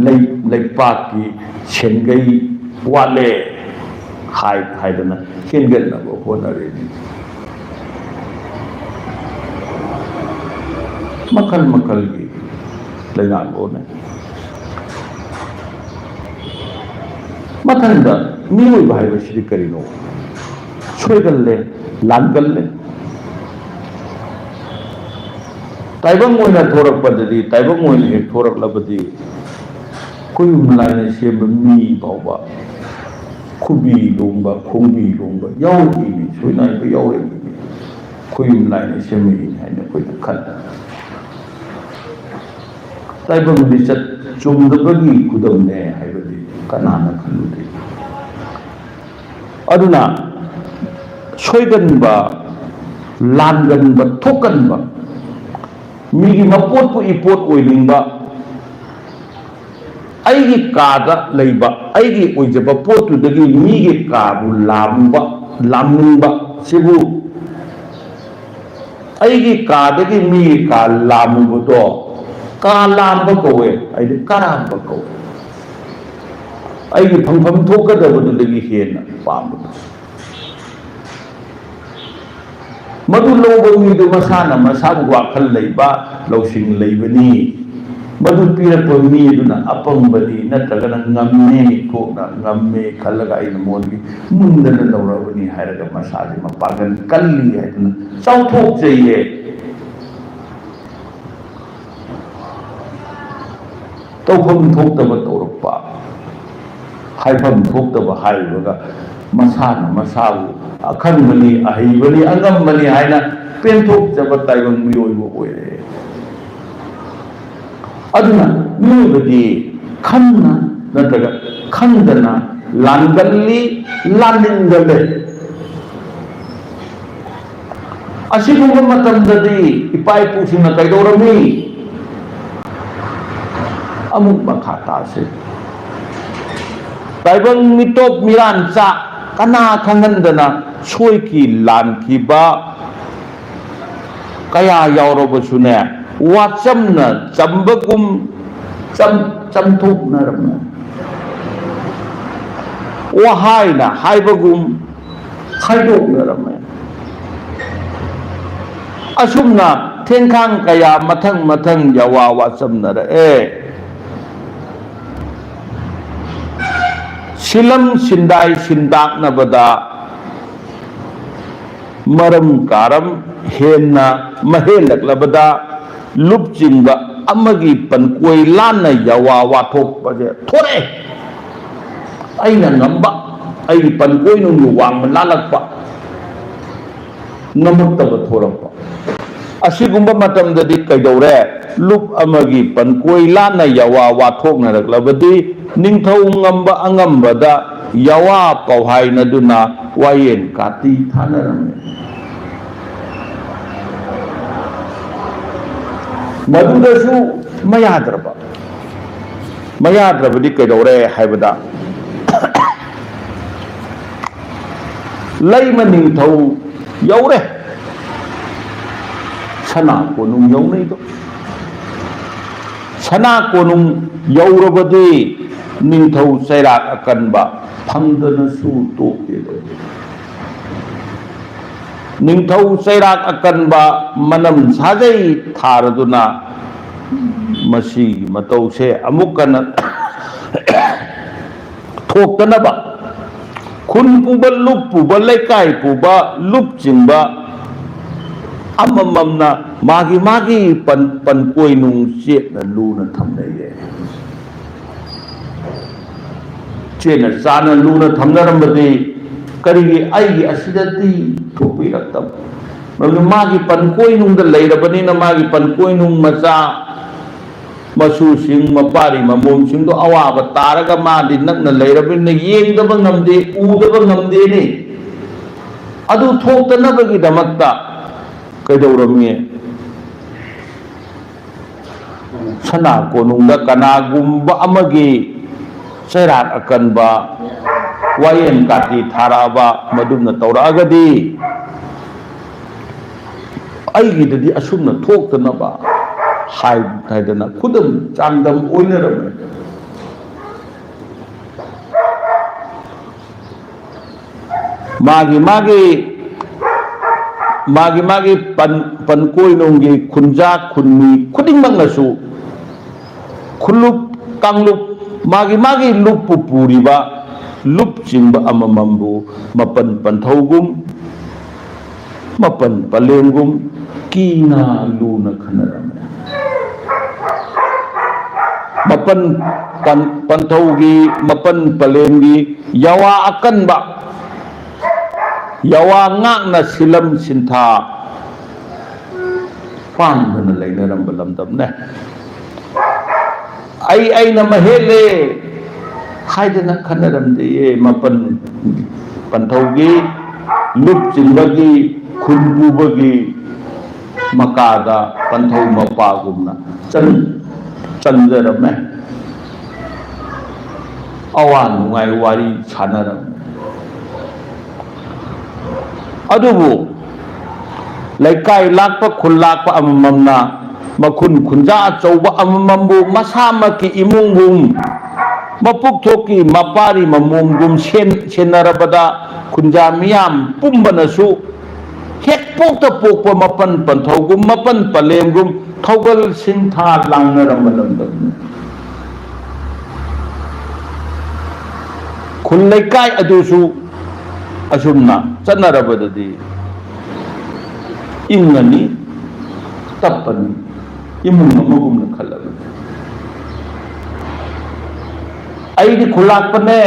ꯂꯩ-, ꯂꯩꯄꯥꯛꯀꯤ ꯁꯦꯟꯒꯩ ꯋꯥꯠꯂꯦ ꯍꯥꯏ-, ꯍꯥꯏꯗꯅ ꯍꯦꯟꯒꯠꯅꯕ ꯍꯣꯠꯅꯔꯤꯅꯤ꯫ ꯃꯈꯜ ꯃꯈꯜꯒꯤ ꯂꯩꯉꯥꯛꯂꯣꯟꯅꯦ꯫ ꯃꯊꯪꯗ ꯃꯤꯑꯣꯏꯕ ꯍꯥꯏꯕꯁꯤꯗꯤ ꯀꯔꯤꯅꯣ? ꯁꯣꯏꯒꯜꯂꯦ, ꯂꯥꯟꯒꯜꯂꯦ꯫ ꯇꯥꯏꯕꯪ ꯑꯣꯏꯅ ꯊꯣꯔꯛꯄꯗꯗꯤ, ꯇꯥꯏꯕꯪ ꯑꯣꯏꯅ ꯍꯦꯛ ꯊꯣꯔꯛꯂꯕꯗꯤ, ꯈꯨꯌꯨꯝ ꯂꯥꯏꯅ ꯁꯦꯝꯕ ꯃꯤ ꯐꯥꯎꯕ ꯈꯨꯕꯤ ꯂꯣꯝꯕ, ꯈꯣꯡꯕꯤ ꯂꯣꯝꯕ ꯌꯥꯎꯔꯛꯏꯅꯤ, ꯁꯣꯏꯅꯥꯏꯕ ꯌꯥꯎꯔꯛꯏꯅꯤ꯫ ꯈꯨꯌꯨꯝ ꯂꯥꯏꯅ ꯁꯦꯝꯃꯛꯏꯅꯤ ꯍꯥꯏꯅ ꯑꯩꯈꯣꯏꯅ ꯈꯜꯂꯤ꯫ ꯇꯥꯏꯕꯪ ꯂꯤꯆꯠ ꯆꯨꯝꯗꯕꯒꯤ ꯈꯨꯗꯝꯅꯦ ꯍꯥꯏꯕꯗꯤ ꯀꯅꯥꯅ ꯈꯜꯂꯨꯗꯦ? ꯑꯗꯨꯅ ꯁꯣꯏꯒꯟꯕ, ꯂꯥꯟꯒꯟꯕ, ꯊꯣꯛꯀꯟꯕ, ꯃꯤꯒꯤ ꯃꯄꯣꯠꯄꯨ ꯏꯄꯣꯠ ꯑꯣꯏꯅꯤꯡꯕ, ꯑꯩꯒꯤ ꯀꯥꯗ ꯂꯩꯕ ꯑꯩꯒꯤ ꯑꯣꯏꯖꯕ ꯄꯣꯠꯇꯨꯗꯒꯤ ꯃꯤꯒꯤ ꯀꯥꯕꯨ ꯂꯥꯝꯕ, ꯂꯥꯝꯅꯤꯡꯕ, ꯁꯤꯕꯨ ꯑꯩꯒꯤ ꯀꯥꯗꯒꯤ ꯃꯤꯒꯤ ꯀꯥ ꯂꯥꯝꯃꯨꯕꯗꯣ ꯀꯥ ꯂꯥꯝꯕ ꯀꯧꯋꯦ, ꯍꯥꯏꯗꯤ ꯀꯔꯥꯝꯕ ꯀꯧꯋꯦ꯫ ꯑꯩꯒꯤ ꯐꯪꯐꯝ ꯊꯣꯛꯀꯗꯕꯗꯨꯗꯒꯤ ꯍꯦꯟꯅ ꯄꯥꯝꯕꯗꯣ꯫ ꯃꯗꯨ ꯂꯧꯕ ꯃꯤꯗꯨ ꯃꯁꯥꯅ ꯃꯁꯥꯕꯨ ꯋꯥꯈꯜ ꯂꯩꯕ, ꯂꯧꯁꯤꯡ ꯂꯩꯕꯅꯤ꯫ ꯃꯗꯨ ꯄꯤꯔꯛꯄ ꯃꯤ ꯑꯗꯨꯅ ꯑꯄꯪꯕꯅꯤ ꯅꯠꯇ꯭ꯔꯒꯅ ꯉꯝꯃꯦ ꯀꯣꯛꯅ ꯉꯝꯃꯦ ꯈꯜꯂꯒ ꯑꯩꯅ ꯃꯉꯣꯟꯗꯒꯤ ꯃꯨꯟꯗꯅ ꯂꯧꯔꯛꯑꯕꯅꯤ ꯍꯥꯏꯔꯒ ꯃꯁꯥꯁꯦ ꯃꯄꯥꯡꯒꯜ ꯀꯜꯂꯤ ꯍꯥꯏꯗꯨꯅ ꯆꯥꯎꯊꯣꯛꯆꯩꯌꯦ꯫ ꯇꯧꯐꯝ ꯊꯣꯛꯇꯕ ꯇꯧꯔꯛꯄ, ꯍꯥꯏꯐꯝ ꯊꯣꯛꯇꯕ ꯍꯥꯏꯔꯨꯔꯒ ꯃꯁꯥꯅ ꯃꯁꯥꯕꯨ ꯑꯈꯪꯕꯅꯤ, ꯑꯍꯩꯕꯅꯤ, ꯑꯉꯝꯕꯅꯤ ꯍꯥꯏꯅ ꯄꯦꯟꯊꯣꯛꯆꯕ ꯇꯥꯏꯕꯪ ꯃꯤꯑꯣꯏꯕ ꯑꯣꯏꯔꯦ꯫ ꯑꯗꯨꯅ ꯃꯤꯑꯣꯏꯕꯗꯤ ꯈꯪꯅ ꯅꯠꯇ꯭ꯔꯒ ꯈꯪꯗꯅ ꯂꯥꯟꯒꯜꯂꯤ, ꯂꯥꯟꯅꯤꯡꯒꯜꯂꯦ꯫ ꯑꯁꯤꯒꯨꯝꯕ ꯃꯇꯝꯗꯗꯤ ꯏꯄꯥ ꯏꯄꯨꯁꯤꯡꯅ ꯀꯩꯗꯧꯔꯝꯃꯤ? ꯑꯃꯨꯛ ꯃꯈꯥ ꯇꯥꯁꯤ꯫ ꯇꯥꯏꯕꯪ ꯃꯤꯇꯣꯞ ꯃꯤꯔꯥꯟꯆꯥ ꯀꯅꯥ ꯈꯪꯍꯟꯗꯅ ꯁꯣꯏꯈꯤ ꯂꯥꯟꯈꯤꯕ ꯀꯌꯥ ꯌꯥꯎꯔꯕꯁꯨꯅꯦ, ꯋꯥꯆꯝꯅ ꯆꯝꯕꯒꯨꯝ ꯆꯝ-, ꯆꯝꯊꯣꯛꯅꯔꯝꯃꯦ꯫ ꯋꯥꯍꯥꯏꯅ ꯍꯥꯏꯕꯒꯨꯝ ꯈꯥꯏꯗꯣꯛꯅꯔꯝꯃꯦ꯫ ꯑꯁꯨꯝꯅ ꯊꯦꯡꯈꯥꯡ ꯀꯌꯥ ꯃꯊꯪ ꯃꯊꯪ ꯌꯥꯋꯥ ꯋꯥꯆꯝꯅꯔꯛꯑꯦ꯫ ꯁꯤꯂꯝ ꯁꯤꯟꯗꯥꯏ ꯁꯤꯟꯗꯥꯛꯅꯕꯗ ꯃꯔꯝ ꯀꯥꯔꯝ ꯍꯦꯟꯅ ꯃꯍꯦꯜꯂꯛꯂꯕꯗ ꯂꯨꯞꯆꯤꯡꯕ ꯑꯃꯒꯤ ꯄꯟꯀꯣꯏ ꯂꯥꯟꯅ ꯌꯥꯋꯥ ꯋꯥꯊꯣꯛꯄꯁꯦ ꯊꯣꯔꯛꯑꯦ꯫ ꯑꯩꯅ ꯉꯝꯕ, ꯑꯩꯒꯤ ꯄꯟꯀꯣꯏ ꯅꯨꯡꯒꯤ ꯋꯥꯡꯃ ꯂꯥꯜꯂꯛꯄ ꯉꯝꯃꯛꯇꯕ ꯊꯣꯔꯛꯄ꯫ ꯑꯁꯤꯒꯨꯝꯕ ꯃꯇꯝꯗꯗꯤ ꯀꯩꯗꯧꯔꯦ? ꯂꯨꯞ ꯑꯃꯒꯤ ꯄꯟꯀꯣꯏ ꯂꯥꯟꯅ ꯌꯥꯋꯥ ꯋꯥꯊꯣꯛꯅꯔꯛꯂꯕꯗꯤ ꯅꯤꯡꯊꯧ ꯉꯝꯕ ꯑꯉꯝꯕꯗ ꯌꯥꯋꯥ ꯄꯧꯍꯥꯏꯅꯗꯨꯅ ꯋꯥꯌꯦꯟ ꯀꯥꯇꯤ ꯊꯥꯅꯔꯝꯃꯤ꯫ ꯃꯗꯨꯗꯁꯨ ꯃꯌꯥꯗ꯭ꯔꯕ, ꯃꯌꯥꯗ꯭ꯔꯕꯗꯤ ꯀꯩꯗꯧꯔꯦ ꯍꯥꯏꯕꯗ, ꯂꯩꯃ ꯅꯤꯡꯊꯧ ꯌꯧꯔꯦ꯫ ꯁꯅꯥ ꯀꯣꯅꯨꯡ ꯌꯧꯅꯩꯗꯣ꯫ ꯁꯅꯥ ꯀꯣꯅꯨꯡ ꯌꯧꯔꯕꯗꯤ ꯅꯤꯡꯊꯧ ꯆꯩꯔꯥꯛ ꯑꯀꯟꯕ ꯐꯪꯗꯅꯁꯨ ꯇꯣꯛꯇꯦꯗꯣ꯫ ꯅꯤꯡꯊꯧ ꯆꯩꯔꯥꯛ ꯑꯀꯟꯕ ꯃꯅꯝ ꯁꯥꯖꯩ ꯊꯥꯔꯗꯨꯅ ꯃꯁꯤꯒꯤ ꯃꯇꯧꯁꯦ ꯑꯃꯨꯛ ꯀꯟꯅ ꯊꯣꯛꯇꯅꯕ ꯈꯨꯟ ꯄꯨꯕ, ꯂꯨꯞ ꯄꯨꯕ, ꯂꯩꯀꯥꯏ ꯄꯨꯕ, ꯂꯨꯞ ꯆꯤꯡꯕ ꯑꯃꯃꯝꯅ ꯃꯥꯒꯤ ꯃꯥꯒꯤ ꯄꯟ-, ꯄꯟꯀꯣꯏ ꯅꯨꯡ ꯆꯦꯠꯅ ꯂꯨꯅ ꯊꯝꯅꯩꯌꯦ꯫ ꯆꯦꯠꯅ ꯆꯥꯅ ꯂꯨꯅ ꯊꯝꯅꯔꯝꯕꯗꯤ ꯀꯔꯤꯒꯤ ꯑꯩꯒꯤ ꯑꯁꯤꯗꯗꯤ ꯊꯣꯛꯄꯤꯔꯛꯇꯕ? ꯃꯔꯝꯗꯤ ꯃꯥꯒꯤ ꯄꯟꯀꯣꯏꯅꯨꯡꯗ ꯂꯩꯔꯕꯅꯤꯅ ꯃꯥꯒꯤ ꯄꯟꯀꯣꯏꯅꯨꯡ ꯃꯆꯥ ꯃꯁꯨꯁꯤꯡ, ꯃꯄꯥꯔꯤ ꯃꯃꯣꯝꯁꯤꯡꯗꯣ ꯑꯋꯥꯕ ꯇꯥꯔꯒ ꯃꯥꯗꯤ ꯅꯛꯅ ꯂꯩꯔꯕꯅꯤꯅ ꯌꯦꯡꯗꯕ ꯉꯝꯗꯦ, ꯎꯗꯕ ꯉꯝꯗꯦꯅꯦ꯫ ꯑꯗꯨ ꯊꯣꯛꯇꯅꯕꯒꯤꯗꯃꯛꯇ ꯀꯩꯗꯧꯔꯝꯃꯤ? ꯁꯅꯥ ꯀꯣꯅꯨꯡꯗ ꯀꯅꯥꯒꯨꯝꯕ ꯑꯃꯒꯤ ꯆꯩꯔꯥꯛ ꯑꯀꯟꯕ, ꯋꯥꯌꯦꯟ ꯀꯥꯇꯤ ꯊꯥꯔꯛꯑꯕ, ꯃꯗꯨꯝꯅ ꯇꯧꯔꯛꯑꯒꯗꯤ ꯑꯩꯒꯤꯗꯗꯤ ꯑꯁꯨꯝꯅ ꯊꯣꯛꯇꯅꯕ ꯍꯥꯏ-, ꯍꯥꯏꯗꯅ ꯈꯨꯗꯝ ꯆꯥꯡꯗꯝ ꯑꯣꯏꯅꯔꯝꯃꯦ꯫ ꯃꯥꯒꯤ ꯃꯥꯒꯤ, ꯃꯥꯒꯤ ꯃꯥꯒꯤ ꯄꯟ-, ꯄꯟꯀꯣꯏꯅꯨꯡꯒꯤ ꯈꯨꯟꯖꯥ ꯈꯨꯟꯃꯤ ꯈꯨꯗꯤꯡꯃꯛꯅꯁꯨ ꯈꯨꯜꯂꯨꯞ ꯀꯥꯡꯂꯨꯞ, ꯃꯥꯒꯤ ꯃꯥꯒꯤ ꯂꯨꯞꯄꯨ ꯄꯨꯔꯤꯕ ꯂꯨꯞ ꯆꯤꯡꯕ ꯑꯃꯃꯝꯕꯨ ꯃꯄꯟ ꯄꯟꯊꯧꯒꯨꯝ, ꯃꯄꯟ ꯄꯂꯦꯝꯒꯨꯝ ꯀꯤꯅ ꯂꯨꯅ ꯈꯟꯅꯔꯝꯃꯤ꯫ ꯃꯄꯟ ꯄꯟ-, ꯄꯟꯊꯧꯒꯤ, ꯃꯄꯟ ꯄꯂꯦꯝꯒꯤ ꯌꯥꯋꯥ ꯑꯀꯟꯕ, ꯌꯥꯋꯥ ꯉꯥꯛꯅ ꯁꯤꯂꯝ ꯁꯤꯟꯊꯥ ꯄꯥꯡꯗꯅ ꯂꯩꯅꯔꯝꯕ ꯂꯝꯗꯝꯅꯦ꯫ ꯑꯩ ꯑꯩꯅ ꯃꯍꯦꯜꯂꯦ ꯍꯥꯏꯗꯅ ꯈꯟꯅꯔꯝꯗꯦꯌꯦ꯫ ꯃꯄꯟ ꯄꯟꯊꯧꯒꯤ, ꯂꯨꯞ ꯆꯤꯡꯕꯒꯤ, ꯈꯨꯟ ꯄꯨꯕꯒꯤ ꯃꯀꯥꯗ ꯄꯟꯊꯧ ꯃꯄꯥꯒꯨꯝꯅ ꯆꯟ-, ꯆꯟꯖꯔꯝꯃꯦ꯫ ꯑꯋꯥ ꯅꯨꯡꯉꯥꯏ ꯋꯥꯔꯤ ꯁꯥꯟꯅꯔꯝꯃꯦ꯫ ꯑꯗꯨꯕꯨ ꯂꯩꯀꯥꯏ ꯂꯥꯛꯄ, ꯈꯨꯜ ꯂꯥꯛꯄ ꯑꯃꯃꯝꯅ ꯃꯈꯨꯟ ꯈꯨꯟꯖꯥ ꯑꯆꯧꯕ ꯑꯃꯃꯝꯕꯨ ꯃꯁꯥꯃꯛꯀꯤ ꯏꯃꯨꯡꯒꯨꯝ, ꯃꯄꯨꯛ ꯊꯣꯛꯀꯤ ꯃꯄꯥꯔꯤ ꯃꯃꯣꯝꯒꯨꯝ ꯁꯦꯟ-, ꯁꯦꯟꯅꯔꯕꯗ ꯈꯨꯟꯖꯥ ꯃꯤꯌꯥꯝ ꯄꯨꯝꯕꯅꯁꯨ ꯍꯦꯛ ꯄꯣꯛꯇ ꯄꯣꯛꯄ ꯃꯄꯟ ꯄꯟꯊꯧꯒꯨꯝ, ꯃꯄꯟ ꯄꯂꯦꯝꯒꯨꯝ ꯊꯧꯒꯜ ꯁꯤꯟꯊꯥ ꯂꯥꯡꯅꯔꯝꯕ ꯂꯝꯗꯝꯅꯤ꯫ ꯈꯨꯜ ꯂꯩꯀꯥꯏ ꯑꯗꯨꯁꯨ ꯑꯁꯨꯝꯅ ꯆꯠꯅꯔꯕꯗꯗꯤ ꯏꯪꯉꯅꯤ, ꯇꯞꯄꯅꯤ, ꯏꯃꯨꯡ ꯑꯃꯒꯨꯝꯅ ꯈꯜꯂꯕꯅꯤ꯫ ꯑꯩꯗꯤ ꯈꯨꯜꯂꯥꯛꯄꯅꯦ,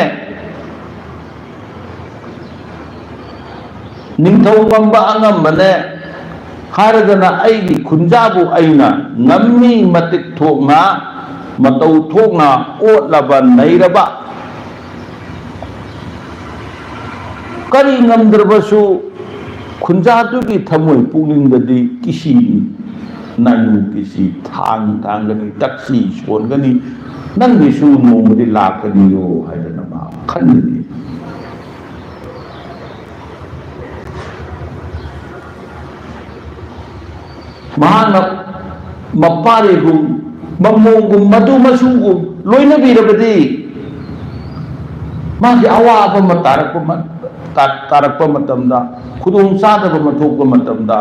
ꯅꯤꯡꯊꯧ ꯉꯝꯕ ꯑꯉꯝꯕꯅꯦ ꯍꯥꯏꯔꯗꯅ ꯑꯩꯒꯤ ꯈꯨꯟꯖꯥꯕꯨ ꯑꯩꯅ ꯉꯝꯃꯤ ꯃꯇꯤꯛ ꯊꯣꯛꯅ, ꯃꯇꯧ ꯊꯣꯛꯅ ꯑꯣꯠꯂꯕ ꯅꯩꯔꯕ, ꯀꯔꯤ ꯉꯝꯗ꯭ꯔꯕꯁꯨ ꯈꯨꯟꯖꯥꯗꯨꯒꯤ ꯊꯃꯣꯏ ꯄꯨꯛꯅꯤꯡꯗꯗꯤ ꯀꯤꯁꯤ ꯅꯥꯏꯅꯨ ꯀꯤꯁꯤ ꯊꯥꯡ ꯊꯥꯡꯒꯅꯤ, ꯇꯛꯁꯤ ꯁꯣꯟꯒꯅꯤ, ꯅꯪꯒꯤꯁꯨ ꯅꯣꯡꯃꯗꯤ ꯂꯥꯛꯀꯅꯤꯌꯣ ꯍꯥꯏꯗꯅ ꯃꯥ ꯈꯟꯒꯅꯤ꯫ ꯃꯍꯥꯛꯅ ꯃꯄꯥꯔꯤꯒꯨꯝ, ꯃꯃꯣꯡꯒꯨꯝ, ꯃꯇꯨ ꯃꯁꯨꯒꯨꯝ ꯂꯣꯏꯅꯕꯤꯔꯕꯗꯤ, ꯃꯥꯒꯤ ꯑꯋꯥꯕ ꯑꯃ ꯇꯥꯔꯛꯄ ꯃ-, ꯇꯥ-, ꯇꯥꯔꯛꯄ ꯃꯇꯝꯗ, ꯈꯨꯗꯣꯡ ꯆꯥꯗꯕ ꯑꯃ ꯊꯣꯛꯄ ꯃꯇꯝꯗ,